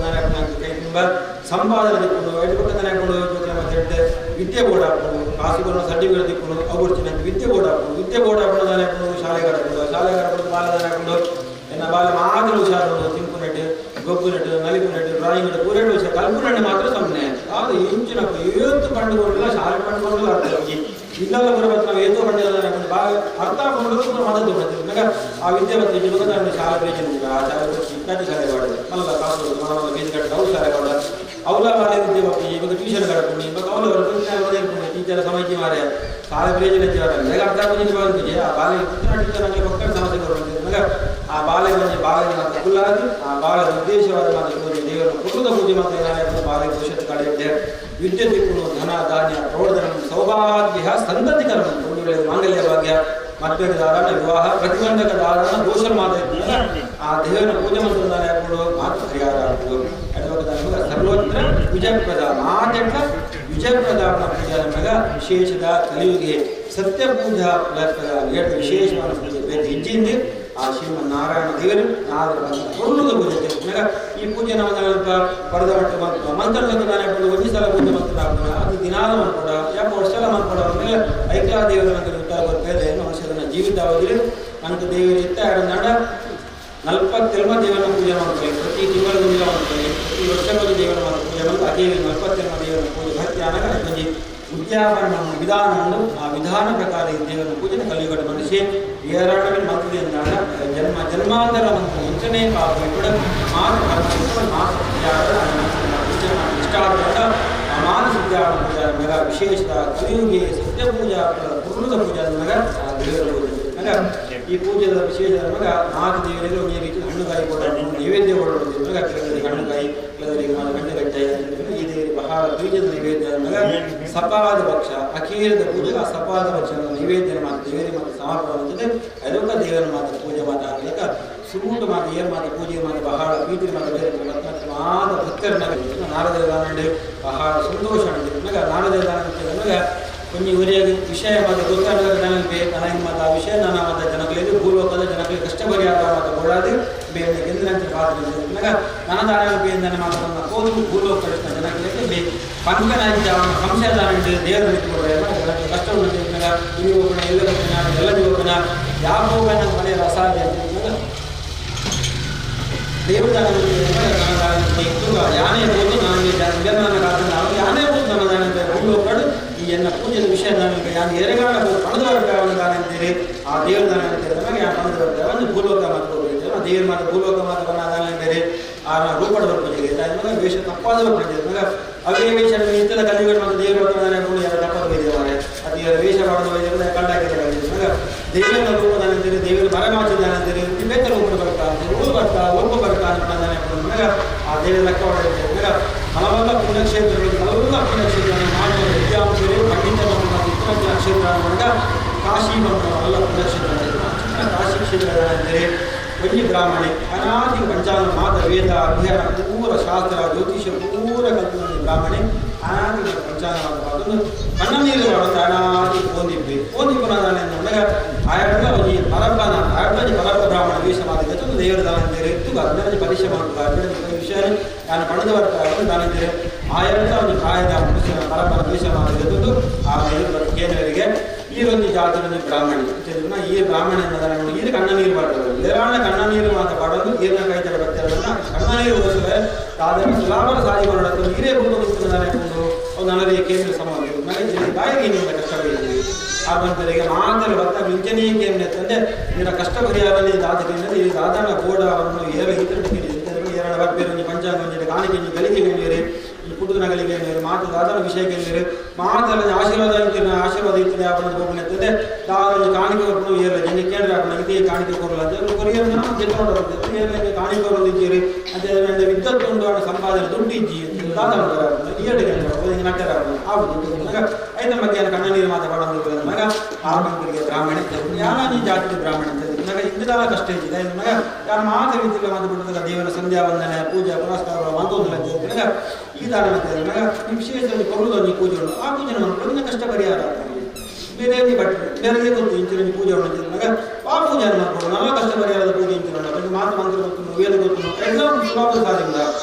ಕೈ ತುಂಬ ಸಂಪಾದನೆ ದಿಕ್ಕೊಂಡು ಐದು ಪಕ್ಕದಾನೆ ಹಾಕೊಂಡು ವಿದ್ಯೆ ಬೋರ್ಡ್ ಹಾಕೊಂಡು ಕಾಸುಗಳನ್ನು ಸರ್ಟಿಫಿಕೇಟ್ ದಿಕ್ಕೊಂಡು ಅವು ವಿದ್ಯೆ ಬೋರ್ಡ್ ಹಾಕೊಂಡು ವಿದ್ಯೆ ಬೋರ್ಡ್ ಹಾಕೊಂಡು ದಾನೆ ಹಾಕೊಂಡು ಶಾಲೆಗೆ ಹಾಕೊಂಡು ಶಾಲೆಗೆ ಹಾಕೊಂಡು ಬಾಲದಾನ ಹಾಕೊಂಡು ಎನ್ನ ಬಾಲ ಮಾತ್ರ ಹುಷಾರು ತಿಂಪು ನೆಟ್ಟು ಗೊಬ್ಬು ನೆಟ್ಟು ನಲಿಪು ನೆಟ್ಟು ಡ್ರಾಯಿಂಗ್ ನೆಟ್ಟು ಪೂರೇಟು ಹುಷಾರು ಕಲ್ಪು ಮಾತ್ರ ಸೊನ್ನೆ ಅದು ಇಂಚಿನ ಏತು ಪಂಡುಕೊಂಡಿಲ್ಲ ಶಾಲೆ ಪಂಡುಕೊಂಡಿಲ್ಲ ಅರ್ಥ ಇಲ್ಲೆಲ್ಲ ಬರಬೇಕು ನಾವು ಏತೋ ಪಂಡಿತ ಬಾಳ ಅರ್ಥ ಹಾಕೊಂಡು ಮದದ್ದು ಬರ್ತೀವಿ ಆ ವಿದ್ಯೆ ಬರ್ತೀವಿ ನಾನು ಶಾಲೆ ಬೇಜನ್ ಆ ಶಾಲೆ ಇಪ್ಪತ್ತು ಶಾಲೆ ಮಾಡಿದೆ ಮಲ್ಲ ಕಾಸು ಮನ ಫೀಸ್ ಕಟ್ಟ ಅವು ಶಾಲೆ ಮಾಡ ಅವಲ ಬಾಲೆ ವಿದ್ಯೆ ಬರ್ತೀವಿ ಇವಾಗ ಟ್ಯೂಷನ್ ಕಡಪುಣಿ ಇವಾಗ ಅವಲ ಟೀಚರ್ ಸಮಯಕ್ಕೆ ಮಾರೆ ಶಾಲೆ ಬೇಜನ್ ಬೇಗ ಅರ್ಥ ಹಾಕೊಂಡು ಆ ಬಾಲೆ ಟೀಚರ್ ನನಗೆ ಪಕ್ಕ ಸಮಸ್ಯೆ ಬರುತ್ತೆ ಆ ಬಾಲೆ ಬಂದು ಬಾಲೆ ಮಾತ್ರ ಕುಲ್ಲಾಗಿ ಆ ಬಾಲದ ಉದ್ದೇಶವಾದ ಮಾತ್ರ ಪೂಜೆ ದೇವರ ಕುಟುಂಬದ ಪೂಜೆ ಮಾತ್ರ ಏನಾಗುತ್ತೆ ಬಾಲೆ ಭವಿಷ್ಯದ ಕಡೆಯಿದೆ ವಿದ್ಯೆ ದಿಕ್ಕುಳು ಧನ ಧಾನ್ಯ ಪ್ರೌಢಧನ ಸೌಭಾಗ್ಯ ಸಂತತಿಕರ ಮಾಂಗಲ್ಯ ಭಾಗ್ಯ ಮದ್ವೆಗೆ ಧಾರಣ ವಿವಾಹ ಪ್ರತಿಬಂಧಕ ಧಾರಣ ದೋಷ ಮಾತ್ರ ಆ ದೇವರ ಪೂಜೆ ಮಂತ್ರದಾನ ಹಾಕೊಂಡು ಮಾತ್ರ ಪರಿಹಾರ ಆಗ್ತದೆ ಅದು ಸರ್ವತ್ರ ವಿಜಯಪ್ರದ ಮಾತೆಟ್ಟ ವಿಜಯಪ್ರದ ಪೂಜಾ ನಮಗ ವಿಶೇಷದ ಕಲಿಯುಗೆ ಸತ್ಯ ಪೂಜಾ ಫಲಪ್ರದ ಎರಡು ವಿಶೇಷವಾದ ಪೂಜೆ ಬೇರೆ ಹೆಜ್ಜೆಯಿಂದ ಆ ಶ್ರೀಮನ್ನಾರಾಯಣ ದೇವರು ನಾರದರ ಪೂರ್ಣದ ಪೂಜೆ ಈ ಪೂಜೆ ನಾವು ಪರದ ಮಟ್ಟ ಮಂತ್ರದ ಒಂದು ಸಲ ಪೂಜೆ ಮಂತ್ರ ಹಾಕೋಣ ಅದು ದಿನಾಲ ಮಾಡ್ಕೊಡ ಯಾಕೆ ವರ್ಷಲ ಮಾಡ್ಕೊಡ ಅಂದ್ರೆ ಐಕ್ಲಾ ದೇವರ ನಂತರ ಉತ್ತರ ಬರ್ತೇವೆ ವರ್ಷದ ಜೀವಿತಾವಧಿ ಅಂತ ದೇವರು ಇತ್ತ ನಾಡ 40 ದೇವರನ್ನ ಪೂಜೆ ಮಾಡ್ತೀವಿ ಪ್ರತಿ ತಿಂಗಳಿಗೊಂದು ಮಾಡ್ತೀವಿ ಪ್ರತಿ ವರ್ಷಕ್ಕೊಂದು ದೇವರ ಪೂಜೆ ಮಾಡಿ ಅದೇ 40 ದೇವರ ಪೂಜೆ ಭಕ್ತಿ ಆನಾಗ ಅದೊಂದು ಉದ್ಯಾಪನ ವಿಧಾನವನ್ನು ಆ ವಿಧಾನ ಪ್ರಕಾರ ಈ ದೇವರ ಪೂಜೆ ಕಲಿಯುಗದ ಮನುಷ್ಯ ಏರಾಡವಿನ ಮಂತ್ರಿ ಅಂದಾಗ ಜನ್ಮ ಜನ್ಮಾಂತರ ಮಂತ್ರ ಮುಂಚೆನೇ ಪಾಪ ಕೂಡ ಮಾತು ಮಾತು ಇಷ್ಟ ಆದ ಆ ಮಾನಸಿದ್ಧ ಪೂಜಾ ಮಗ ವಿಶೇಷ ಕಲಿಯುಗೆ ಸತ್ಯ ಪೂಜಾ ಪೂರ್ಣದ ಪೂಜಾ ಮಗ ಆ ದೇವರ ಪೂಜೆ ಮಗ ಈ ಪೂಜೆದ ವಿಶೇಷ ಮಗ ಮಾತು ದೇವರಿಗೆ ಒಂದೇ ರೀತಿ ಹಣ್ಣುಕಾಯಿ ಕೊಡೋದು ನೈವೇದ್ಯ ಕೊಡೋದು ಮಗ ಕೆಲವರಿಗೆ ಹಣ್ಣುಕಾಯಿ ಕೆಲವರಿಗೆ ಗಂಟೆಗಟ್ಟೆ ಈ ದೇವರಿಗೆ ಬಹಳ ಬೀಜದ ನೈವೇದ್ಯ ಮಗ ಸಪಾದ ಪಕ್ಷ ಅಖೀರದ ಪೂಜೆ ಆ ಸಪಾದ ಪಕ್ಷ ನೈವೇದ್ಯ ಮಾತು ದೇವರಿಗೆ ಮಾತು ಸಮರ್ಪಣೆ ಅಂತಂದ್ರೆ ಅದೊಂದು ದೇವರ ಮಾತು ಪೂಜೆ ಮಾತು ಆಗ್ಲಿಕ್ಕ ಸುರುಟ ಮಾತು ಏರ್ ಮಾತು ಪೂಜೆ ಮಾತು ಬಹಳ ಪ್ರೀತಿ ಮಾತು ಬೇರೆ ಮಾತ ಭಕ್ತರ ನಾರದ ದಾನ ಬಹಳ ಸಂತೋಷ ಮಗ ನಾರದ ದಾನ ಮಗ ಒಂಜಿ ಉರಿಯಾಗಿ ವಿಷಯ ಮಾತ್ರ ಗೊತ್ತಾಗ ನನಗೆ ನನಗೆ ಮಾತು ಆ ವಿಷಯ ನಾನು ಮಾತ ಜನಗಳಿಗೆ ಭೂಲೋಕದ ಜನಗಳಿಗೆ ಕಷ್ಟ ಪರಿಹಾರ ಮಾತು ಕೊಡಾದೆ ಬೇರೆ ಗೆಂದಿನಂತೆ ಪಾತ್ರ ಮಗ ನನ್ನ ದಾನ ಬೇಂದನ ಮಾತನ್ನು ಹೋದು ಭೂಲೋಕ ಜನಗಳಿಗೆ ಬೇ ಪಂಕನಾಗಿ ಅವನ ಸಂಶಯದಾನ ದೇವರ ಜನಕ್ಕೆ ಕಷ್ಟ ಉಂಟು ಮಗ ಇಲ್ಲಿ ಹೋಗೋಣ ಎಲ್ಲ ಹೋಗೋಣ ಎಲ್ಲ ಹೋಗೋಣ ಯಾವ ಹೋಗೋಣ ಮನೆಯ ಅಸಾಧ್ಯ ಅಂತ ದೇವದಾನ ಯಾನೇ ಹೋದು ನಾನು ನಾನು ಯಾನೇ ಹೋದು ನನ್ನ ದಾನ ಭೂಲೋಕಡು ಈ ಎನ್ನ ಪೂಜೆದ ವಿಷಯ ನನಗೆ ಯಾನು ಎರೆಗಾಣ ಪಣದ ದಾನ ಅಂತೀರಿ ಆ ದೇವರ ದಾನ ಅಂತೀರಿ ನಮಗೆ ಆ ಪಣದ ಒಂದು ಭೂಲೋಕ ಮಾತು ಹೋಗ್ಬೇಕು ಆ ದೇವರ ಮಾತು ಭೂಲೋಕ ಮಾತು ಬಣ್ಣ ದಾನ ಅಂತೀರಿ ಆ ರೂಪಡ ಬರ್ಪೂಜೆಗೆ ಮಗ ವೇಷ ತಪ್ಪಾದ ಬರ್ಪೂಜೆ ಮಗ ಅವೇ ವೇಷ ನಿತ್ಯದ ಕಲಿಯುಗ ಮತ್ತು ದೇವರ ದಾನ ಯಾರು ತಪ್ಪಾದ ವೈದ್ಯವಾರೆ ಅದು ಇವರ ವೇಷ ಮಾಡೋದು ವೈದ್ಯರು ಕಂಡಾಕಿದ್ದಾರೆ ಮಗ ದೇವರ ರೂಪದಾನ ಅಂತೀರಿ ದೇವರ ಮರಮಾಚಿ ದಾನ ಅಂತೀರಿ ಬೇತರ ರೂಪದ ಬರ್ತಾ ಊರು ಬರ್ತಾ ಒಬ್ಬ ಬರ್ತಾ ಅಂತ ದಾನ ಮಗ ಆ ದೇವರ ಲೆಕ್ಕ ಮಗ ಹಲವೆಲ್ಲ ಪುಣ್ಯಕ್ಷೇತ್ರಗಳು ಹಲವೆಲ್ಲ ಪುಣ್ಯಕ್ಷೇತ್ರ ಮಾಡುವ ವಿದ್ಯಾಂಶರು ಪಂಡಿತ ಕ್ಷೇತ್ರ ಮಗ ಕಾಶಿ ಬಂದ ಎಲ್ಲ ಪುಣ್ಯಕ್ಷೇತ್ರ ಕಾಶಿ ಕ್ಷೇತ್ರ ಅಂದರೆ ಒಂಜಿ ಬ್ರಾಹ್ಮಣೆ ಅನಾದಿ ಪಂಚಾಂಗ ಮಾತ ವೇದ ಅಧ್ಯಯನ ಪೂರ ಶಾಸ್ತ್ರ ಜ್ಯೋತಿಷ ಪೂರ ಕಲ್ಪನೆ ಬ್ರಾಹ್ಮಣೆ ಅನಾದಿ ಪಂಚಾಂಗ ಮಾತ ಕಣ್ಣ ನೀರು ಮಾಡೋದು ಅನಾದಿ ಓದಿಬ್ಬಿ ಓದಿಬ್ಬನ ಮಗ ಆಯಡ್ಲ ಒಂಜಿ ಪರಬ್ಬನ ಆಯಡ್ಲಂಜಿ ಪರಬ್ಬ ಬ್ರಾಹ್ಮಣ ವೇಷ ಮಾತಿಗೆ ದೇವರ ದಾನ ಅಂತೀರಿ ತುಗ ಪರೀಕ್ಷೆ ಮಾಡುವ ವಿಷಯ ನಾನು ಪಡೆದ ಬರ್ತಾರೆ ದಾನ ಅಂತೀರಿ ಆಯಡ್ಲ ಒಂದು ಪ್ರಾಯದ ಮನುಷ್ಯನ ಪರಬ್ಬನ ವೇಷ ಮಾತಿಗೆ ಆ ದೇವರ ಕೇಂದ್ರರಿಗೆ ಈ ಒಂದು ಜಾತಿಯ ಬ್ರಾಹ್ಮಣಿ ಈ ಬ್ರಾಹ್ಮಣ ಈ ಕಣ್ಣ ನೀರು ಬರ್ತದೆ ಏರಾಣ ಕಣ್ಣ ನೀರು ಮಾತ ಪಾಡೋದು ಈರ್ನ ಕೈ ತರ ಬರ್ತಾರೆ ಕಣ್ಣ ನೀರು ಓದಿಸಿದ್ರೆ ಆದರೆ ಸುಲಾಭರ ಸಾಧಿ ಮಾಡೋದು ನೀರೇ ಬಂದು ನನಗೆ ಕೇಂದ್ರ ಸಮಾನ ನನಗೆ ಬಾಯಿಗೆ ನಿಮ್ಮ ಕಷ್ಟ ಬೀಳ್ತೀವಿ ಆ ಬಂತರಿಗೆ ಮಾತ್ರ ಭಕ್ತ ಮುಂಚೆನೇ ಕೇಂದ್ರ ಅಂತಂದ್ರೆ ನಿನ್ನ ಕಷ್ಟ ಪರಿಹಾರ ದಾದಕ್ಕೆ ಈ ದಾದನ ಗೋಡವನ್ನು ಏರ ಇತರ ಏರಣ ಬರ್ಬೇರು ಪಂಚಾಂಗ ಕಾಣಿಕೆ ಗಳಿಗೆ ಬೇರೆ ಈ ಪುಟ್ಟದ ನಗಲಿಗೆ ಮಾತು ದಾದನ ವಿಷಯಕ್ಕೆ ಮಾತಲ್ಲ ಆಶೀರ್ವಾದ ಇರ್ತೀನಿ ಆಶೀರ್ವಾದ ಇರ್ತದೆ ಅವನ ಹೋಗ್ಲಿ ಅಂತಂದ್ರೆ ದಾದ ಕಾಣಿಕೆ ಕೊಟ್ಟು ಏರಲ್ಲ ಜನ ಕೇಂದ್ರ ಹಾಕೋಣ ಇದೇ ಕಾಣಿಕೆ ಕೊರಲ್ಲ ಅಂತ ಕೊರಿಯರ್ ಏರ್ಲಿಕ್ಕೆ ಕಾಣಿಕೆ ಕೊರಲಿದ್ದೀರಿ ಅಂತ ವಿದ್ಯುತ್ ಉಂಡು ಅವನ ಸಂಪಾದನೆ ದುಡ್ಡು ಇಜ್ಜಿ ದಾದ ಏಳು ನಟ್ಟರ ಆಗುದು ಐದ ಬಗ್ಗೆ ಕಣ್ಣ ನೀರು ಮಾತಾಡೋದು ಮಗ ಆ ಮಂತ್ರಿಗೆ ಬ್ರಾಹ್ಮಣ ಯಾರ ನೀ ಜಾತಿ ಬ್ರಾಹ್ಮಣ ಅಂತ ಅಂದಾಗ ಇಂದಿದಾಲ ಕಷ್ಟ ಇದ್ದಿದೆ ಅಂದಾಗ ಯಾರು ಮಾತ್ರ ರೀತಿಯಲ್ಲಿ ಮಾತು ದೇವರ ಸಂಧ್ಯಾ ವಂದನೆ ಪೂಜೆ ಪುರಸ್ಕಾರ ಮಂತೊಂದಿಲ್ಲ ಅಂತ ಈ ದಾನ ಅಂದಾಗ ವಿಶೇಷವಾಗಿ ಕೊಡುವುದೊಂದು ಪೂಜೆ ಉಂಟು ಆ ಪೂಜೆ ಮಾಡ್ಕೊಂಡು ಕಷ್ಟ ಪರಿಹಾರ ಬೇರೆ ಬಟ್ ಬೇರೆ ಗೊತ್ತು ಇಂಚಿನ ಪೂಜೆ ಉಂಟು ಅಂದಾಗ ಆ ಪೂಜೆ ಮಾಡ್ಕೊಂಡು ನಮ್ಮ ಕಷ್ಟ ಪರಿಹಾರದ ಪೂಜೆ ಇಂಚಿನ ಉಂಟು ಮಾತು ಮಂತ್ರ ಗೊತ್ತು ವೇದ ಗೊತ್ತು ಎಲ್ಲ ಸುಲಭ ಸಾಧಿಲ್ಲ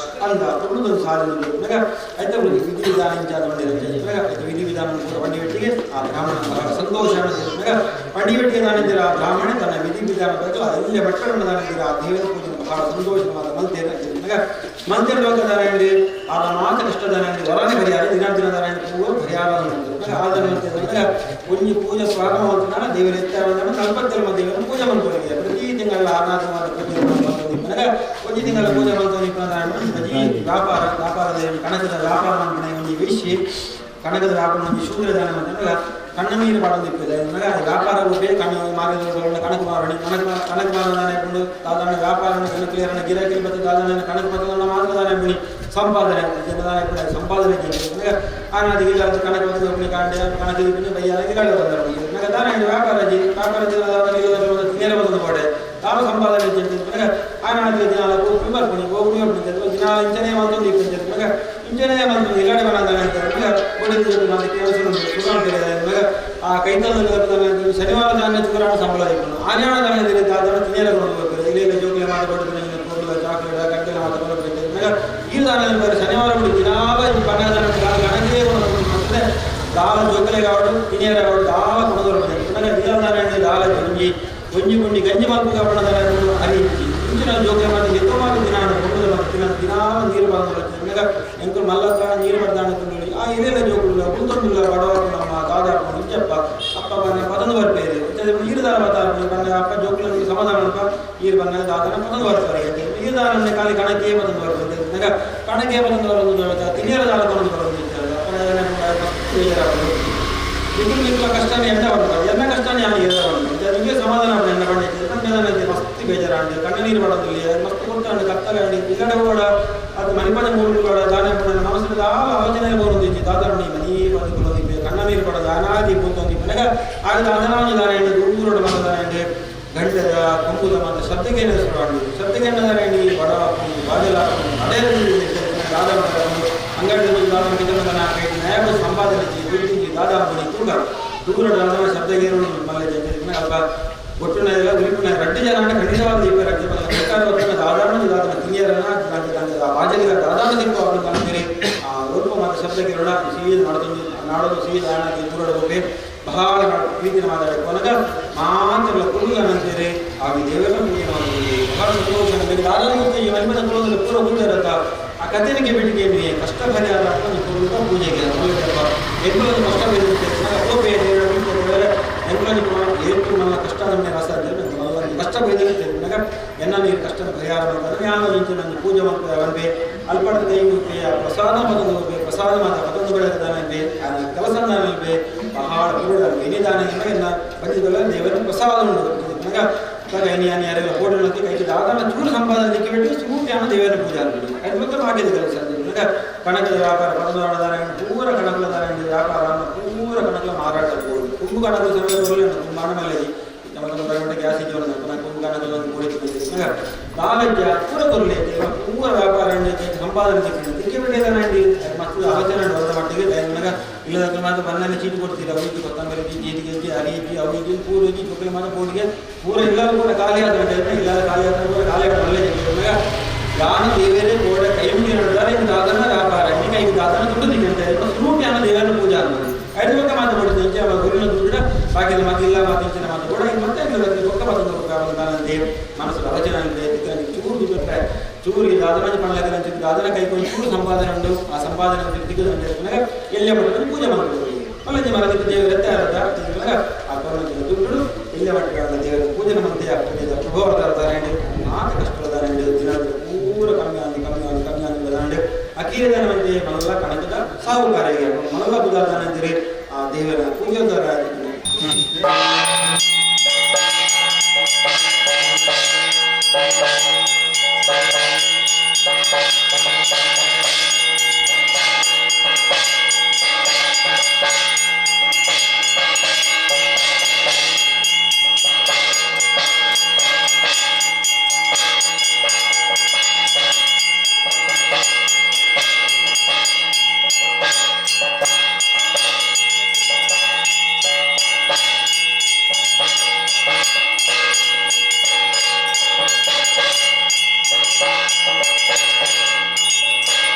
ಅಂದ ಕೊಡುವುದೊಂದು ಸಾಧನೆ ಅಂದಾಗ ಆಯ್ತಾ ವಿಧಿ ವಿಧಾನ ಇಂಚಾದ ಬಂದಿರುತ್ತೆ ಆಯ್ತು ವಿಧಿ ವಿಧಾನ ಕೂಡ ಬಂಡಿವೆಟ್ಟಿಗೆ ಆ ಬ್ರಾಹ್ಮಣ ಬಹಳ ಸಂತೋಷ ಅಂದಾಗ ಬಂಡಿವೆಟ್ಟಿಗೆ ದಾನಿದ್ದೀರ ಆ ಬ್ರಾಹ್ಮಣ ತನ್ನ ವಿಧಿ ವಿಧಾನ ಬೇಕು ಅದೆಲ್ಲ ಭಟ್ಟರನ್ನು ದಾನಿದ್ದೀರ ಆ ದೇವರ ಪೂಜೆ ಬಹಳ ಸಂತೋಷವಾದ ಮಂತ್ರಿ ಅಂದಾಗ ಮಂತ್ರಿ ಲೋಕ ದಾನ ಆ ಮಾತ್ರ ಕಷ್ಟ ದಾನ ವರನೇ ಪರಿಹಾರ ದಿನ ದಿನ ದಾನ ಪೂರ್ವ ಪರಿಹಾರ ಆದ ಒಂಜಿ ಪೂಜೆ ಪ್ರಾರಂಭ ಅಂತ ದೇವರ ಎತ್ತರ ಕಲ್ಪತ್ತೆಲ್ಲ ದೇವರನ್ನು ಪೂಜೆ ಮಾಡ್ಕೊಂಡಿದ್ದಾರೆ ಪ್ರತಿ ತಿಂಗಳ ಆರಾಧವಾದ ಪೂಜೆ ಮಾಡ್ಕೊಂಡು ಒಂಜಿ ತಿಂಗಳ ಪೂಜೆ ಮಾಡ್ಕೊಂಡು ವ್ಯಾಪಾರ ವ್ಯಾಪಾರದ ಕಣಕದ ವ್ಯಾಪಾರ ಮಾಡ್ಕೊಂಡು ಒಂಜಿ ವೈಶ್ಯ ಕಣಕದ ವ್ಯಾಪಾರ ಒಂಜಿ ಶೂದ್ರ ದಾನ ಅಂತಂದ್ರೆ ಕಣ್ಣ ನೀರು ಮಾಡೋದಿರ್ತದೆ ಅಂದ್ರೆ ವ್ಯಾಪಾರ ಹೋಗಿ ಕಣ್ಣು ಮಾರಿದ ಕಣಕ ಮಾರಣಿ ಕಣಕ ಕಣಕ ಮಾರದಾನೆ ಸಾಧಾರಣ ವ್ಯಾಪಾರ ಕಣಕ್ಲಿಯರನ್ನ ಗಿರಾಕಿ ಮತ್ತು ಸಾಧಾರಣ ಕಣಕ ಬರ್ತದನ್ನ ಮಾತ್ರ ದಾನ ಬಿಡಿ ಸಂಪಾದನೆ ಜನದಾನ ಕೂಡ ಸಂಪಾದನೆ ಅಂದ್ರೆ ಆನಾದಿ ಇಲ್ಲ ಕಣಕ ಬರ್ತದೆ ಕಾಂಡೆ ಕಣಕ ಬಯ್ಯ ಬಂದರು ದಾನ ವ್ಯಾಪಾರ ವ್ಯಾಪಾರ ನೇರ ಬಂದು ಪಾಡೆ ತಾವು ಸಂಪಾದನೆ ಅಂದ್ರೆ ಆನಾದಿ ದಿನ ಬರ್ಕೊಂಡು ಹೋಗಿ ದಿನ ಇಂಚನೇ ಮಂತೊಂದು ಇಪ್ಪ ಇಂಚನೇ ಮಂತು ಇಲ್ಲಡೆ ಬರಂದಾನೆ ಆ ಕೈತಲದಲ್ಲಿ ಶನಿವಾರ ದಾನ ಚುಕರಾಣ ಸಂಬಳ ಇಪ್ಪನು ಆನ್ಯಾಣ ದಾನ ದಾದನ ತಿನ್ನೇರ ಕೊಡಬೇಕು ಇಲ್ಲಿ ಇಲ್ಲ ಜೋಕಲೆ ಮಾತಾಡ್ಬೇಕು ಚಾಕ್ಲೇಟ್ ಕಟ್ಟೆಲ್ಲ ಮಾತಾಡ್ಬೇಕು ಈ ದಾನ ಶನಿವಾರ ಬಿಡಿ ದಿನಾಲ ಪನ್ನದಾನ ಗಣಕೇ ಮತ್ತೆ ದಾಲ ಜೋಕಲೆ ಕಾವಡು ತಿನ್ನೇರ ಕಾವಡು ದಾಲ ಕೊಡದವರು ದಾನ ದಾಲ ಗಂಜಿ ಒಂಜಿ ಗುಂಡಿ ಗಂಜಿ ಮಲ್ಪು ಕಾವಡ ಹರಿ ಇಂಚಿನ ಜೋಕಲೆ ಮಾತ್ರ ಎತ್ತೋ ಮಾತ್ರ ದಿನ ಕೊಡೋದು ದಿನ ದಿನಾ ನೀರು ಬಂದ ಎಂಕುಲು ಮಲ್ಲತ್ತಾಣ ನೀರು ಬರ್ದಾಣ ತುಂಡಿ ಆ ಇರೆಲ್ಲ ಜೋಕುಲ್ಲ ಕುಂತೊಂದುಲ್ಲ ಬಡವ ನಮ್ಮ ದಾದ ಇಂಚಪ್ಪ ಅಪ್ಪ ಬಂದ ಪದನು ಬರ್ಪೇರು ನೀರು ದಾರ ಬತ್ತಾರ ಬಂದ ಅಪ್ಪ ಜೋಕುಲ ಸಮಾಧಾನ ನೀರು ಬಂದ ದಾದನ ಪದನು ಬರ್ತಾರೆ ನೀರು ದಾರನ್ನೇ ಖಾಲಿ ಕಣಕ್ಕೆ ಪದನು ಬರ್ತದೆ ಕಣಕ್ಕೆ ಪದನು ಬರೋದು ತಿನ್ನಿಯರ ದಾರ ಕೊಡೋದು ಬರೋದು ಇಬ್ಬರು ನಿಂತ ಕಷ್ಟನೇ ಎಂತ ಬರ್ತಾರೆ ಎಲ್ಲ ಕಷ್ಟನೇ ಯಾರಿಗೆ ನಿಮಗೆ ಸಮಾಧಾನ ಎನ್ನ ಬಣ್ಣ ಮಸ್ತ್ ಬೇಜಾರಾಂಡು ಕಣ್ಣ ನೀರು ಮಾಡೋದಿಲ್ಲ ಮಸ್ತ್ ಕೊಡ್ತಾಂಡು ಕತ್ತಲೆ ಅಂಡಿ ಇಲ್ಲಡೆ ಹೋಡ ಅದು ಮನಿಪದ ಮೂರು ಬೇಡ ದಾನ ಮನಸ್ಸಿನ ದಾಲ ಆಲೋಚನೆ ಬರೋದು ದಾದಾರಣಿ ಮನಿ ಬಂದು ಕಣ್ಣ ನೀರು ಪಡೋದು ಅನಾದಿ ಪೂತೊಂದು ಮನೆಗ ಆಗ ದಾದನಾಂಜಿ ದಾನ ದೂರೋಡು ಬಂದ ದಾನ ಗಂಟದ ಕೊಂಬುದ ಮತ್ತು ಶಬ್ದಕ್ಕೆ ಶುರು ಶಬ್ದಕ್ಕೆ ದಾನ ಬಡ ಬಾಜಲ ಅದೇ ದಾದ ಅಂಗಡಿ ದಾದ ಸಂಪಾದನೆ ದಾದಾ ತೂಗ ದೂರ ದಾದನ ಶಬ್ದಗೇರು ಮಲ್ಲೆ ಅಲ್ಪ ಒಟ್ಟುನ ಉಳಿಪುನ ರಡ್ಡು ಜನ ಖಂಡಿತವಾದ ದೀಪ ರಡ್ಡು ಸರ್ಕಾರ ದಾದಾನು ದಾದನ ತಿಂಗಿಯರನ್ನ ಬಾಜಲಿಗ ದಾದಾನು ದೀಪ ಅಂತೀರಿ ಆ ರೂಪ ಮತ್ತು ಶಬ್ದಕ್ಕೆ ಸೀದ ನಾಡೋದು ನಾಡೋದು ಸೀದ ದೂರಡಬೇಕು ಬಹಳ ಪ್ರೀತಿನ ಮಾತಾಡಬೇಕು ಅನ್ನಕ ಮಾತ್ರ ಕುರುಗ ಅಂತೀರಿ ಆ ದೇವರ ಪೂಜೆ ಮಾಡೋದು ಬಹಳ ಸಂತೋಷ ದಾದಾನು ಈ ಮನೆ ಕುಲದಲ್ಲಿ ಪೂರ ಪೂಜೆ ಇರುತ್ತ ಆ ಕಥೆನಿಗೆ ಬಿಟ್ಟಿಗೆ ಕಷ್ಟ ಪರಿಹಾರ ಕುರುಗ ಪೂಜೆಗೆ ಎಂಬುದು ಕಷ್ಟ ಏತು ಮಲ್ಲ ಕಷ್ಟ ನಮಗೆ ರಸ ಕಷ್ಟ ಬೈದಿರುತ್ತೆ ಎನ್ನ ನೀರು ಕಷ್ಟದ ಪರಿಹಾರ ಮಾಡ್ತಾರೆ ಯಾವ ರೀತಿ ನನ್ನ ಪೂಜೆ ಮಾಡ್ತಾರೆ ಬಂದೆ ಅಲ್ಪಡ ಕೈ ಪ್ರಸಾದ ಮತ್ತೊಂದು ಪ್ರಸಾದ ಮಾತ್ರ ಮತ್ತೊಂದು ಬೆಳೆದಾನೆ ಕೆಲಸ ದಾನ ಬಹಳ ಎನಿ ದಾನ ಎಲ್ಲ ಬಂದಿದ್ದಲ್ಲ ದೇವರ ಪ್ರಸಾದ ಉಂಟು ಯಾರೆಲ್ಲ ಹೋಟೆಲ್ ಕೈ ದಾದಾನ ಚೂರು ಸಂಪಾದನೆ ಬಿಟ್ಟು ಸೂಟ್ಯಾನ ದೇವರ ಪೂಜೆ ಆಗ್ಬಿಟ್ಟು ಅದು ಮತ್ತೆ ಮಾಡಿದ ಕೆಲಸ ಕಣಕದ ವ್ಯಾಪಾರ ಪದದಾನ ಪೂರ ಕಣಕಲ ದಾನ ವ್ಯಾಪಾರ ಪೂರ ಕಣಕಲ ಮಾರಾಟ ಕುಂಬು ಕಣಕಲ ತುಂಬ ಮೇಲೆ ನಮ್ಮ ಗ್ಯಾಸ್ ಕುಂಬು ಕಣಕಲ ದಾಲಜ್ಜ ಪೂರ ಕೊರಲಿ ಪೂರ ವ್ಯಾಪಾರ ಸಂಪಾದನೆ ತಿಕ್ಕಿ ಮಸ್ತು ಆಲೋಚನೆ ಬರದ ಮಟ್ಟಿಗೆ ಇಲ್ಲದ ಮಾತ್ರ ಬಂದನೆ ಚೀಟಿ ಕೊಡ್ತೀರ ಅವಿಗೆ ಕೊತ್ತಂಬರಿ ಜೀರಿಗೆ ಅರಿಗಿ ಅವಿಗೆ ಪೂರಿಗೆ ಚೊಕ್ಕಲಿ ಮಾತ್ರ ಪೂರಿಗೆ ಪೂರ ಇಲ್ಲದ ಕೂಡ ಖಾಲಿ ಆದ ಇಲ್ಲದ ಖಾಲಿ ಆದ ಕೂಡ ಖಾಲಿ ಆದ ಒಳ್ಳೆ ಯಾನು ದೇವರೇ ಕೂಡ ಕೈ ಮುಗಿ ನೋಡಿದರೆ ಇದು ದಾದನ ವ್ಯಾಪಾರ ಈಗ ಇದು ದಾದನ ದುಡ್ಡು ದಿಕ್ಕಂತೆ ಸುರೂಪ್ಯಾನ ದೇವರನ್ನು ಪೂಜೆ ಆಗ್ಬೋದು ಐದು ಪಕ್ಕ ಮಾತು ಕೊಡ್ತೀನಿ ಗುರಿನ ದುಡ್ಡು ಬಾಕಿ ಮಾತು ಇಲ್ಲ ಮಾತು ಇಂಚಿನ ಮಾತು ಕೂಡ ಈಗ ಮತ್ತೆ ಪಕ್ಕ ಮಾತು ದೇವ ಮನಸ್ಸು ಆಲೋಚನೆ ಆಗಿದೆ ಚೂರು ದುಡ್ಡು ಚೂರು ದಾದನ ಪಣಲಕ್ಕೆ ದಾದನ ಕೈಕೊಂಡು ಚೂರು ಸಂಪಾದನೆ ಉಂಟು ಆ ಸಂಪಾದನೆ ದಿಕ್ಕದ ಎಲ್ಲೇ ಮಟ್ಟದಲ್ಲಿ ಪೂಜೆ ಮಾಡ್ಬೋದು ಮಲ್ಲಜಿ ಮರದಿದ್ದು ದೇವರ ಆ ದುಡ್ಡು ಎಲ್ಲೇ ಮಟ್ಟದ ದೇವರ ಪೂಜೆ ಮಂತೆ ಪ್ರಭಾವ ಮಾತು ಕಷ್ಟದಾನೆ ದಿನ ಪೂರ ಕಮ್ಮಿ ಆಗಿ ಕಮ್ಮಿ ಆಗಿ ಕಮ್ಮಿ ಆಗಿ ಅಕೀರದಾನ ಮಂತೆ ಮನಲ್ಲ ಕಣಕದ ಸಾಹುಕಾರಿಗೆ ಮನಲ್ಲ ಬುಧಾದಾನ ಅಂತೀರಿ ಆ ದೇವರ ಪೂಜೆದಾರ.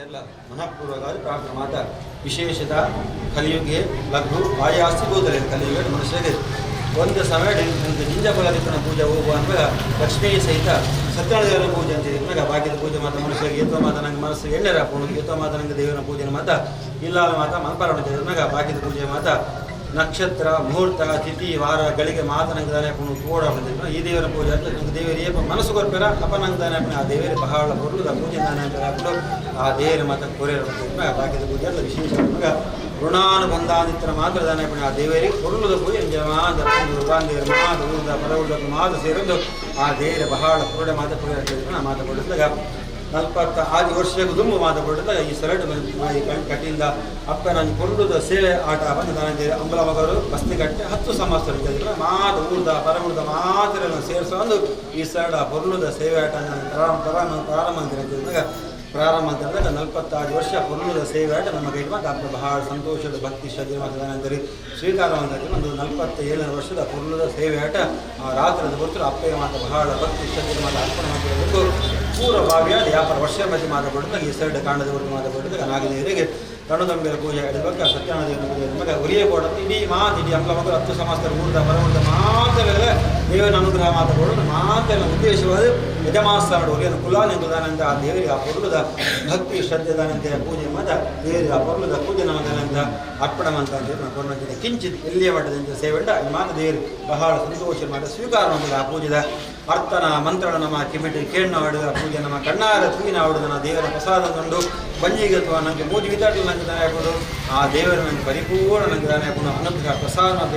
ಮಾತೆಲ್ಲ ಮನಃಪೂರ್ವಕ ಪ್ರಾರ್ಥನೆ ಮಾತ ವಿಶೇಷದ ಕಲಿಯುಗೆ ಲಘು ಆಯಾಸ್ತಿ ಗೋದಲೆ ಕಲಿಯುಗ ಮನುಷ್ಯಗೆ ಒಂದು ಸಮಯ ಜಿಂಜ ಫಲದಿಕ್ಕನ ಪೂಜೆ ಹೋಗುವ ಅಂದಾಗ ಲಕ್ಷ್ಮೀ ಸಹಿತ ಸತ್ಯನಾರಾಯಣ ಪೂಜೆ ಅಂತ ಹೇಳಿದಾಗ ಬಾಕಿದ ಪೂಜೆ ಮಾತ ಮನುಷ್ಯಗೆ ಏತೋ ಮಾತ ನಂಗೆ ಮನಸ್ಸು ಎಣ್ಣೆರ ಪೂರ್ಣ ಏತೋ ಮಾತ ನಂಗೆ ದೇವರ ಪೂಜೆ ಮಾತ ಇಲ್ಲ ಮಾತ ಮನ್ಪರಣ ಹೇಳಿದಾಗ ಬಾಕಿದ ಪೂಜೆ ಮಾತ ನಕ್ಷತ್ರ ಮುಹೂರ್ತ ತಿಥಿ ವಾರ ಗಳಿಗೆ ಮಾತ ನಂಗೆ ದಾನೆ ಪುಣು ತೋಡ ಬಂದಿದ್ರು ಈ ದೇವರ ಪೂಜೆ ಅಂತ ನಂಗೆ ದೇವರ ಏಪ ಮನಸ್ಸು ಕೊರ್ಪೇರ ಅಪ್ಪ ನಂಗೆ ದಾನೆ ಆ ದೇವರ ಬಹಳ ಕೊಡಲು ಪೂಜೆ ದಾನೆ ಹಾಕೊಂಡು ಆ ದೇವರ ಮಾತ ಕೊರೆಯ ಬಾಕಿದ ಪೂಜೆ ಅಂತ ವಿಶೇಷ ಋಣಾನುಬಂಧಾದಿತ್ತರ ಮಾತ್ರ ದಾನೆ ಆ ದೇವರಿಗೆ ಕೊರಲುದ ಪೂಜೆ ದೇವರ ಮಾತು ಊರ್ದ ಪರವುರ್ದ ಮಾತು ಸೇರೊಂದು ಆ ದೇವರ ಬಹಳ ಪುರುಡ ಮಾತ ಪೂಜೆ ಮಾತು ಕೊಡಿಸಿದಾಗ 46 ವರ್ಷಕ್ಕೂ ದುಂಬು ಮಾತು ಕೊಟ್ಟಿದ್ದಾಗ ಈ ಸರಡು ಕಟ್ಟಿಂದ ಅಪ್ಪನ ಕೊರಳುದ ಸೇವೆ ಆಟ ಬಂದು ನಾನು ಅಂಬಲ ಮಗರು ಬಸ್ತಿ ಕಟ್ಟೆ 10 ಸಂವತ್ಸರ ಇದ್ದಿಲ್ಲ ಮಾತು ಊರ್ದ ಪರಮೂರ್ದ ಮಾತ್ರ ಸೇರಿಸೋ ಒಂದು ಈ ಸರಡ ಪೊರ್ಲುದ ಸೇವೆ ಆಟ ಪ್ರಾರಂಭ ಅಂತ ಹೇಳಿದಾಗ ಪ್ರಾರಂಭ ಅಂತ ಹೇಳಿದಾಗ 46 ವರ್ಷ ಪೊರ್ಲುದ ಸೇವೆ ಆಟ ನಮ್ಮ ಕೈ ಮಾತು ಅಪ್ಪ ಬಹಳ ಸಂತೋಷದ ಭಕ್ತಿ ಶ್ರದ್ಧೆ ಮಾತು ಸ್ವೀಕಾರ ಅಂತ ಒಂದು 47 ವರ್ಷದ ಪೊರ್ಲುದ ಸೇವೆ ಆಟ ಆ ರಾತ್ರದ ಹೊರತು ಅಪ್ಪಗೆ ಮಾತು ಬಹಳ ಭಕ್ತಿ ಶ್ರದ್ಧೆ ಮಾತು ಅರ್ಪಣೆ ಮಾತಾಡಬೇಕು ಪೂರ್ವ ಭಾವಿಯಾದ ವ್ಯಾಪಾರ ವರ್ಷ ಮಧ್ಯೆ ಮಾತಾಡ್ಬಿಟ್ಟು ಈ ಸೈಡ್ ಕಾಂಡದ ಹೊರತು ಮಾತಾಡ್ಬಿಟ್ಟು ನಾಗದೇವರಿಗೆ ತಣ್ಣದಂಬಿರ ಪೂಜೆ ಹಿಡಬೇಕು ಸತ್ಯನಾರಾಯಣ ಪೂಜೆ ಮಗ ಉರಿಯ ಕೊಡೋದು ಇಡೀ ಮಾತು ಇಡೀ ಅಂಬ್ಲ ಮಕ್ಕಳು 10 ಸಂವತ್ಸರ ಊರ್ದ ಪರಮೂರ್ದ ಮಾತೆಲ್ಲ ದೇವನ ಅನುಗ್ರಹ ಮಾತಾಡೋದು ಮಾತೆಲ್ಲ ಉದ್ದೇಶವಾದ ಯಜಮಾಸ್ಥಾನ ಒರಿಯನ ಕುಲಾನೆಂಬುದಾನಂತ ಆ ದೇವರಿಗೆ ಆ ಪೊರುಳದ ಭಕ್ತಿ ಶ್ರದ್ಧೆದಾನಂತೆ ಪೂಜೆ ಮಾತ ದೇವರಿಗೆ ಆ ಪೊರುಳದ ಪೂಜೆ ನಮದಾನಂತ ಅರ್ಪಣ ಅಂತ ನಾವು ಕೊರನಂತೆ ಕಿಂಚಿತ್ ಎಲ್ಲಿಯ ಮಟ್ಟದಂತೆ ಸೇವೆ ಈ ಮಾತು ದೇವರು ಬಹಳ ಸಂತೋಷ ಮಾತ ಸ್ವೀಕಾರ ಮಾಡಿದ ಆ ಪೂಜೆದ ಅರ್ಥನ ಮಂತ್ರಣ ನಮ್ಮ ಕಿಮಿಟಿ ಕೇಣ್ಣ ಆಡಿದ ಪೂಜೆ ನಮ್ಮ ಕಣ್ಣಾರ ತೂಗಿನ ಆಡುದನ ದೇವರ ಪ್ರಸಾದ ತಂದು ಬಂಜಿಗೆ ಅಥವಾ ನನಗೆ ಮೂಜಿ ವಿತಾಟಲು ನನಗೆ ದಾನ ಹಾಕೊಂಡು ಆ ದೇವರ ನನಗೆ ಪರಿಪೂರ್ಣ ನನಗೆ ದಾನ ಹಾಕೊಂಡು ಅನುಗ್ರಹ ಪ್ರಸಾದ ಅಂತ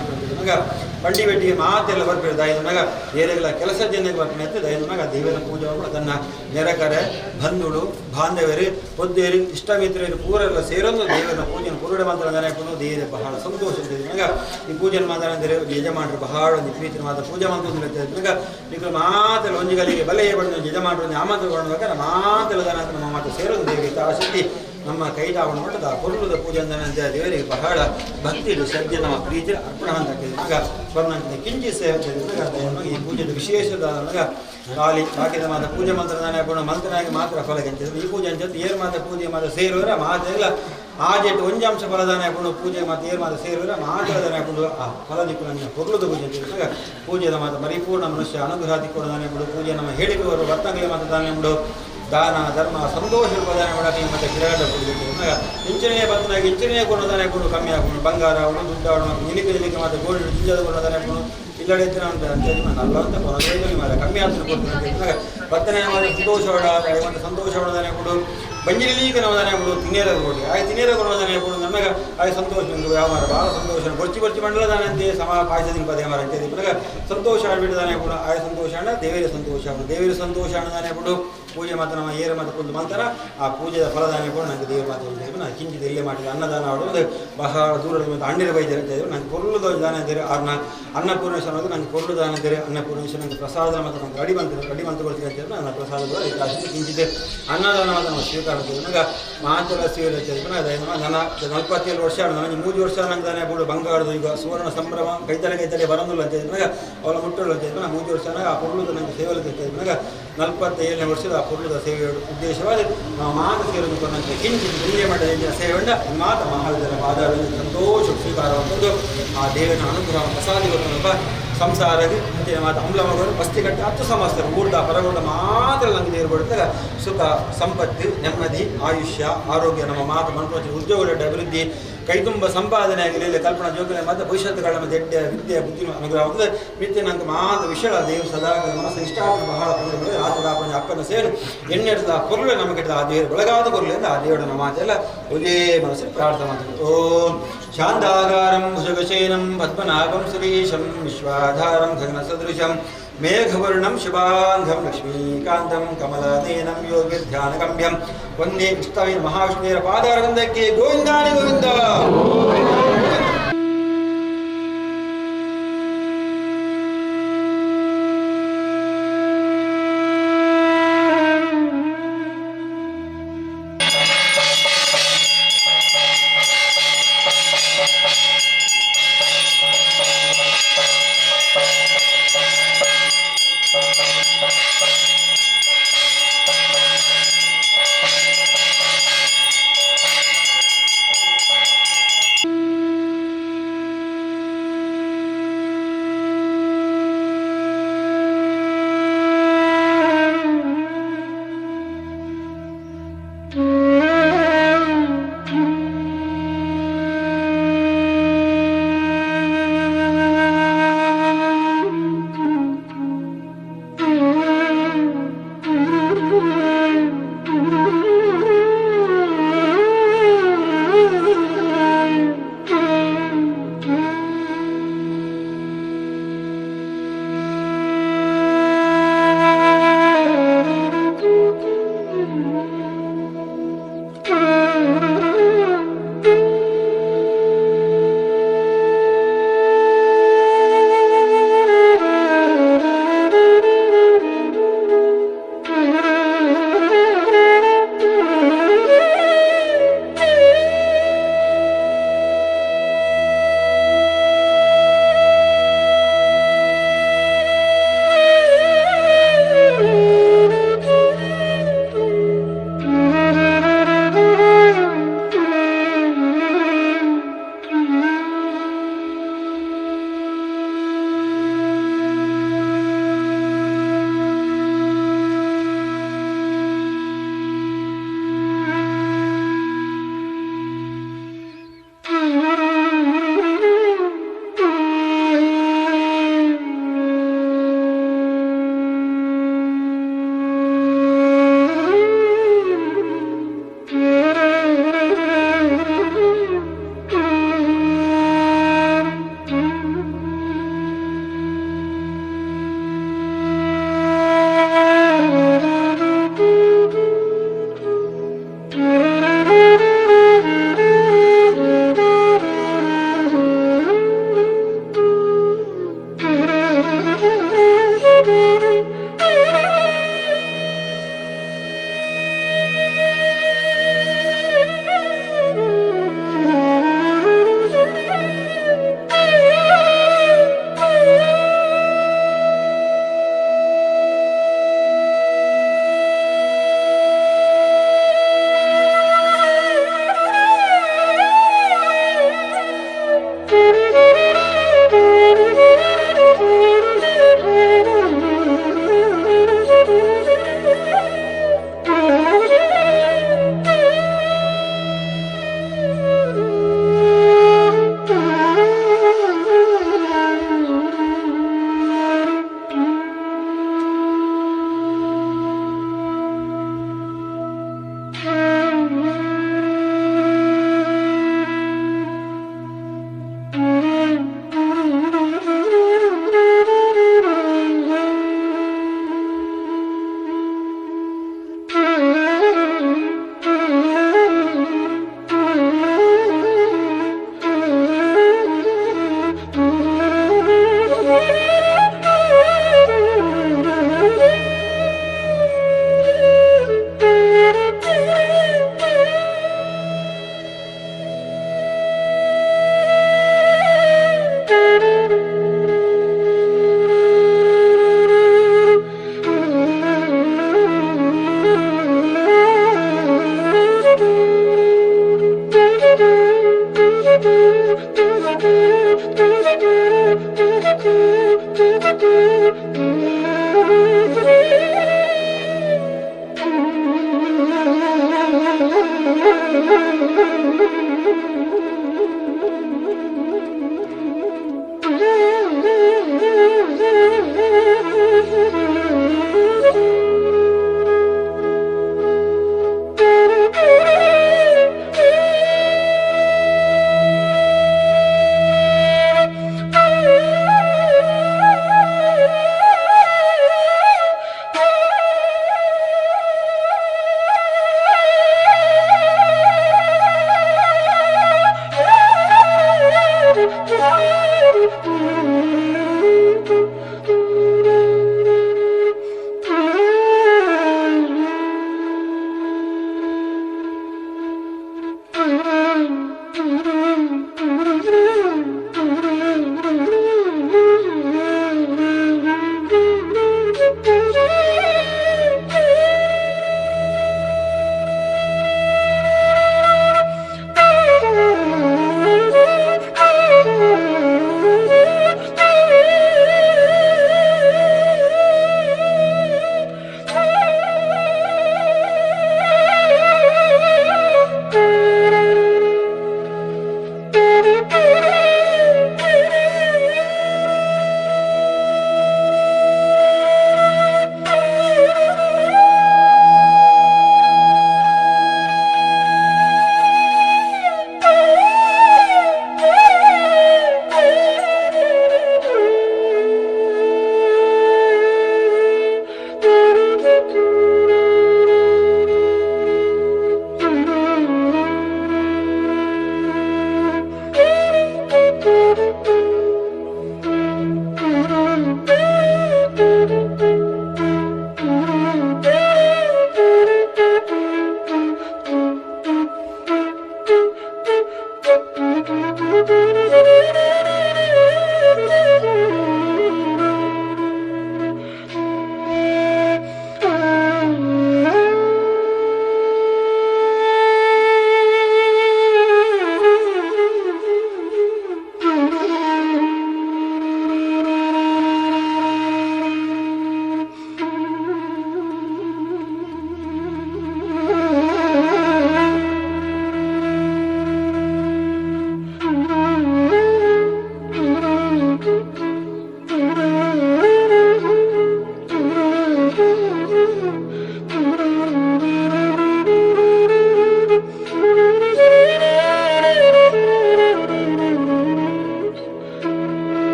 ಬಂಡಿ ಬೆಟ್ಟಿಗೆ ಮಾತೆಲ್ಲ ಬರ್ಬೇಡ ದಾಯಿದ ಮಗ ಏರೆಲ್ಲ ಕೆಲಸ ಜನಕ್ಕೆ ಬರ್ತಾನೆ ಅಂತ ದಯದ ಮಗ ದೇವರ ಪೂಜೆ ಮಾಡಿ ತನ್ನ ನೆರೆಕರೆ ಬಂಧುಳು ಬಾಂಧವರು ಪೊದ್ದೇರು ಇಷ್ಟಮಿತ್ರರು ಪೂರೆಲ್ಲ ಸೇರೊಂದು ದೇವರ ಪೂಜೆ ಪೂರ್ಣ ಮಂತ್ರ ದಾನ ಹಾಕೊಂಡು ದೇವರ ಬಹಳ ಸಂತೋಷ ಮಗ ಈ ಪೂಜೆ ಮಾತ್ರ ಅಂದರೆ ಯಜಮಾನರು ಬಹಳ ಒಂದು ಪ್ರೀತಿ ಮಾತ್ರ ಪೂಜೆ ಮಂತ್ರ ಮಗ ನೀವು ಮಾತೆಲ್ಲ ಒಂಜಿಗಲಿಗೆ ಬಲೆ ಬಣ್ಣ ಯಜಮಾನರು ಆಮಂತ್ರ ಬೇಕಾದ್ರೆ ಮಾತೆಲ್ಲ ದಾನ ನಮ್ಮ ಮಾತು ಸೇರೋದು ದೇವರಿಗೆ ಆ ಶಕ್ತಿ ನಮ್ಮ ಕೈಲಾವಣ ಮಟ್ಟದ ಕೊರಲುದ ಪೂಜೆ ಅಂತ ದೇವರಿಗೆ ಬಹಳ ಭಕ್ತಿ ಶ್ರದ್ಧೆ ನಮ್ಮ ಪ್ರೀತಿ ಅರ್ಪಣ ಅಂತ ಆಗ ಸ್ವರ್ಣ ಕಿಂಚಿ ಸೇವೆ ಈ ಪೂಜೆದ ವಿಶೇಷದ ಖಾಲಿ ಬಾಕಿದ ಮಾತ್ರ ಪೂಜೆ ಮಂತ್ರದಾನ ಗುಣ ಮಂತ್ರನಾಗಿ ಮಾತ್ರ ಫಲ ಈ ಪೂಜೆ ಅಂತ ಏರ್ ಮಾತ್ರ ಪೂಜೆ ಮಾತ್ರ ಸೇರುವರ ಮಾತೆಲ್ಲ ಆಜೆಟ್ಟು ಒಂಜಾಂಶ ಫಲದಾನ ಹಾಕೊಂಡು ಪೂಜೆ ಮಾತ್ರ ಏರ್ ಮಾತ್ರ ಸೇರುವರ ಮಾತ್ರ ದಾನ ಹಾಕೊಂಡು ಆ ಫಲ ದಿಕ್ಕು ನನ್ನ ಕೊರಲುದ ಪೂಜೆ ಅಂತ ಪೂಜೆದ ಮಾತ್ರ ಪರಿಪೂರ್ಣ ಮನುಷ್ಯ ಅನುಗ್ರಹ ದಿಕ್ಕು ದಾನ ಬಿಡು ಪೂಜೆ ನಮ್ಮ ಹೇಳಿಕೆಯವರು ವರ್ತಂಗೆ ಮಾತ್ರ ದಾನ ಬಿಡು ದಾನ ಧರ್ಮ ಸಂತೋಷ ದಾನ ಮಾಡೋಕೆ ಮತ್ತು ಕಿರಾಟ ಪೂಜೆ ಇಂಚನೆಯ ಬತ್ತನಾಗಿ ಇಂಚನೆಯ ಗುಣ ದಾನ ಹಾಕೊಂಡು ಕಮ್ಮಿ ಹಾಕೊಂಡು ಬಂಗಾರ ಅವನು ದುಡ್ಡು ಅವನು ನಿಲಿಕೆ ನಿಲಿಕೆ ಮತ್ತು ಗೋಲ್ಡ್ ಜಿಂಜದ ಗುಣ ದಾನ ಹಾಕೊಂಡು ಇಲ್ಲಡೆ ಅಂತ ನಲ್ಲವಂತ ಕೊರಗೈದಲ್ಲಿ ಮಾರ ಕಮ್ಮಿ ಆದ್ರೆ ಕೊಡ್ತಾರೆ ಬತ್ತನೆ ಸಂತೋಷ ಮತ್ತು ಸಂತೋಷ ದಾನ ಕೊಡು ಬಂಜಿಲಿಗೆ ನಾವು ದಾನ ಕೊಡು ತಿನ್ನೇರ ಕೊಡಿ ಆಯ್ ತಿನ್ನೇರ ಕೊಡುವ ದಾನ ಕೊಡು ನಮಗೆ ಆಯ್ ಸಂತೋಷ ನಿಮ್ಗೆ ಯಾವ ಮಾರ ಭಾಳ ಸಂತೋಷ ಬೊಚ್ಚಿ ಬೊಚ್ಚಿ ಮಂಡಲ ದಾನ ಅಂತೆ ಸಮ ಪಾಯಸ ತಿನ್ಪದೆ ಮಾರ ಅಂತ ನನಗೆ ಸಂತೋಷ ಆಡ್ಬಿಟ್ಟು ದಾನ ಕೊಡು ಆಯ್ ಸಂತೋಷ ಅಣ್ಣ ದೇವರ ಸಂತೋಷ ದೇವರ ಸಂತೋಷ ಅಣ್ಣ ದಾನ ಕೊಡು ಪೂಜೆ ಮಾತ್ರ ನಮ್ಮ ಏರ ಮಾತ್ರ ಕುಂದು ಮಂತ್ರ ಆ ಪೂಜೆಯ ಫಲದಾನ ಕೂಡ ನನಗೆ ದೇವರ ಮಾತು ನಾನು ಕಿಂಚಿತ್ ಎಲ್ಲೇ ಮಾಡಿದ ಅನ್ನದಾನ ಆಡೋದು ಬಹಳ ದೂರದ ಮತ್ತು ಅಣ್ಣಿರ ವೈದ್ಯರು ಅಂತ ಇದ್ದಾರೆ ನಂಗೆ ಕೊರಲು ದಾನ ಇದ್ದಾರೆ ಅವ್ರನ್ನ ಅನ್ನಪೂರ್ಣೇಶ್ವರ ಅನ್ನೋದು ನಂಗೆ ಕೊರಲು ದಾನ ಇದ್ದಾರೆ ಅನ್ನಪೂರ್ಣೇಶ್ವರ ನಂಗೆ ಪ್ರಸಾದ ಮತ್ತು ನಂಗೆ ಅಡಿ ಮಂತ್ರ ಅಡಿ ಮಂತ್ರ ಕೊಡ್ತೀನಿ ಅಂತ ಹೇಳಿದ್ರೆ ನನ್ನ ಪ್ರಸಾದ ಕೂಡ ಕಿಂಚಿತ್ ಅನ್ನದಾನ ಮಾತ್ರ ನಾವು ಸ್ವೀಕಾರ ನನಗೆ ಮಾತೆಲ್ಲ ಸ್ವೀಕಾರ ನನ್ನ 47 ವರ್ಷ ನನಗೆ 3 ವರ್ಷ ನಂಗೆ ದಾನ ಕೂಡ ಬಂಗಾರದ ಈಗ ಸುವರ್ಣ ಸಂಭ್ರಮ ಕೈತಲೆ ಕೈತಲೆ ಬರಂದಿಲ್ಲ ಅಂತ ಹೇಳಿದ್ರೆ ಅವಳ ಮುಟ್ಟಲು ಅಂತ ಹೇಳಿದ್ರೆ 3 ವರ್ಷ ಆ ಕೊರಲು ನನಗೆ ಸೇವೆ ಅಂತ ಹೇಳಿದ್ರೆ 47ನೇ ವರ್ಷದ ಆ ಪೊರುಳದ ಸೇವೆಯ ಉದ್ದೇಶವಾದ ನಾವು ಮಾತು ಸೇರಲು ಕಿಂಚಿತ್ ಪುಣ್ಯ ಮಟ್ಟದ ಸೇವೆ ಮಾತ ಮಹಾವಿದ್ಯರ ಪಾದವನ್ನು ಸಂತೋಷ ಸ್ವೀಕಾರವಂಥದ್ದು ಆ ದೇವನ ಅನುಗ್ರಹ ಪ್ರಸಾದಿಗಳು ಸಂಸಾರದಿ ಅಂತಿನ ಮಾತು ಅಂಬ್ಲ ಮಗರು ಬಸ್ತಿ ಕಟ್ಟಿ 10 ಸಂವತ್ಸರ ಊರ್ದ ಪರಗೂರ್ದ ಮಾತ್ರ ನಂಗೆ ದೇವರು ಕೊಡ್ತಾರೆ ಸುಖ ಸಂಪತ್ತು ನೆಮ್ಮದಿ ಆಯುಷ್ಯ ಆರೋಗ್ಯ ನಮ್ಮ ಮಾತು ಮನೋರಂಜನೆ ಉದ್ಯೋಗದ ಅಭಿವೃದ್ಧಿ ಕೈತುಂಬ ಸಂಪಾದನೆ ಆಗಲಿ ಕಲ್ಪನಾ ಜೋಗನೆ ಮತ್ತು ಭವಿಷ್ಯತ್ತುಗಳ ಮತ್ತು ಎಡ್ಡೆ ವಿದ್ಯೆ ಬುದ್ಧಿ ಅನುಗ್ರಹ ಆಗ್ತದೆ ಮಿಥ್ಯೆ ನಂಗೆ ಮಾತು ವಿಷಯ ದೇವರು ಸದಾ ಮನಸ್ಸು ಇಷ್ಟ ಬಹಳ ರಾತ್ರಿ ಅಪ್ಪನ ಸೇರಿ ಎಣ್ಣೆ ಹಿಡಿದ ಕೊರಳು ನಮಗೆ ಆ ದೇವರು ಬೆಳಗಾದ ಕೊರಳಿಂದ ಆ ದೇವರ ನಮ್ಮ ಮಾತೆಲ್ಲ ಒಂದೇ ಮನಸ್ಸು ಪ್ರಾರ್ಥನೆ ಮಾಡ್ತೀವಿ. ಓಂ ಶಾಂತಾಗಾರಂ ಭುಜಗಶಯನಂ ಪದ್ಮನಾಭಂ ಸುರೀಶಂ ವಿಶ್ವಾಧಾರಂ ಗಗನಸದೃಶಂ ಮೇಘವರ್ಣಂ ಶುಭಾಂಗಂ ಲಕ್ಷ್ಮೀಕಾಂತಂ ಕಮಲಾನಯನಂ ಯೋಗಿರ್ಧ್ಯಾನಗಮ್ಯಂ ವಂದೇ ಕೃಷ್ಣವೀರ ಮಹಾವಿಷ್ಣುವಿನ ಪಾದಾರವಿಂದಕ್ಕೆ ಗೋವಿಂದಾನಿ ಗೋವಿಂದ.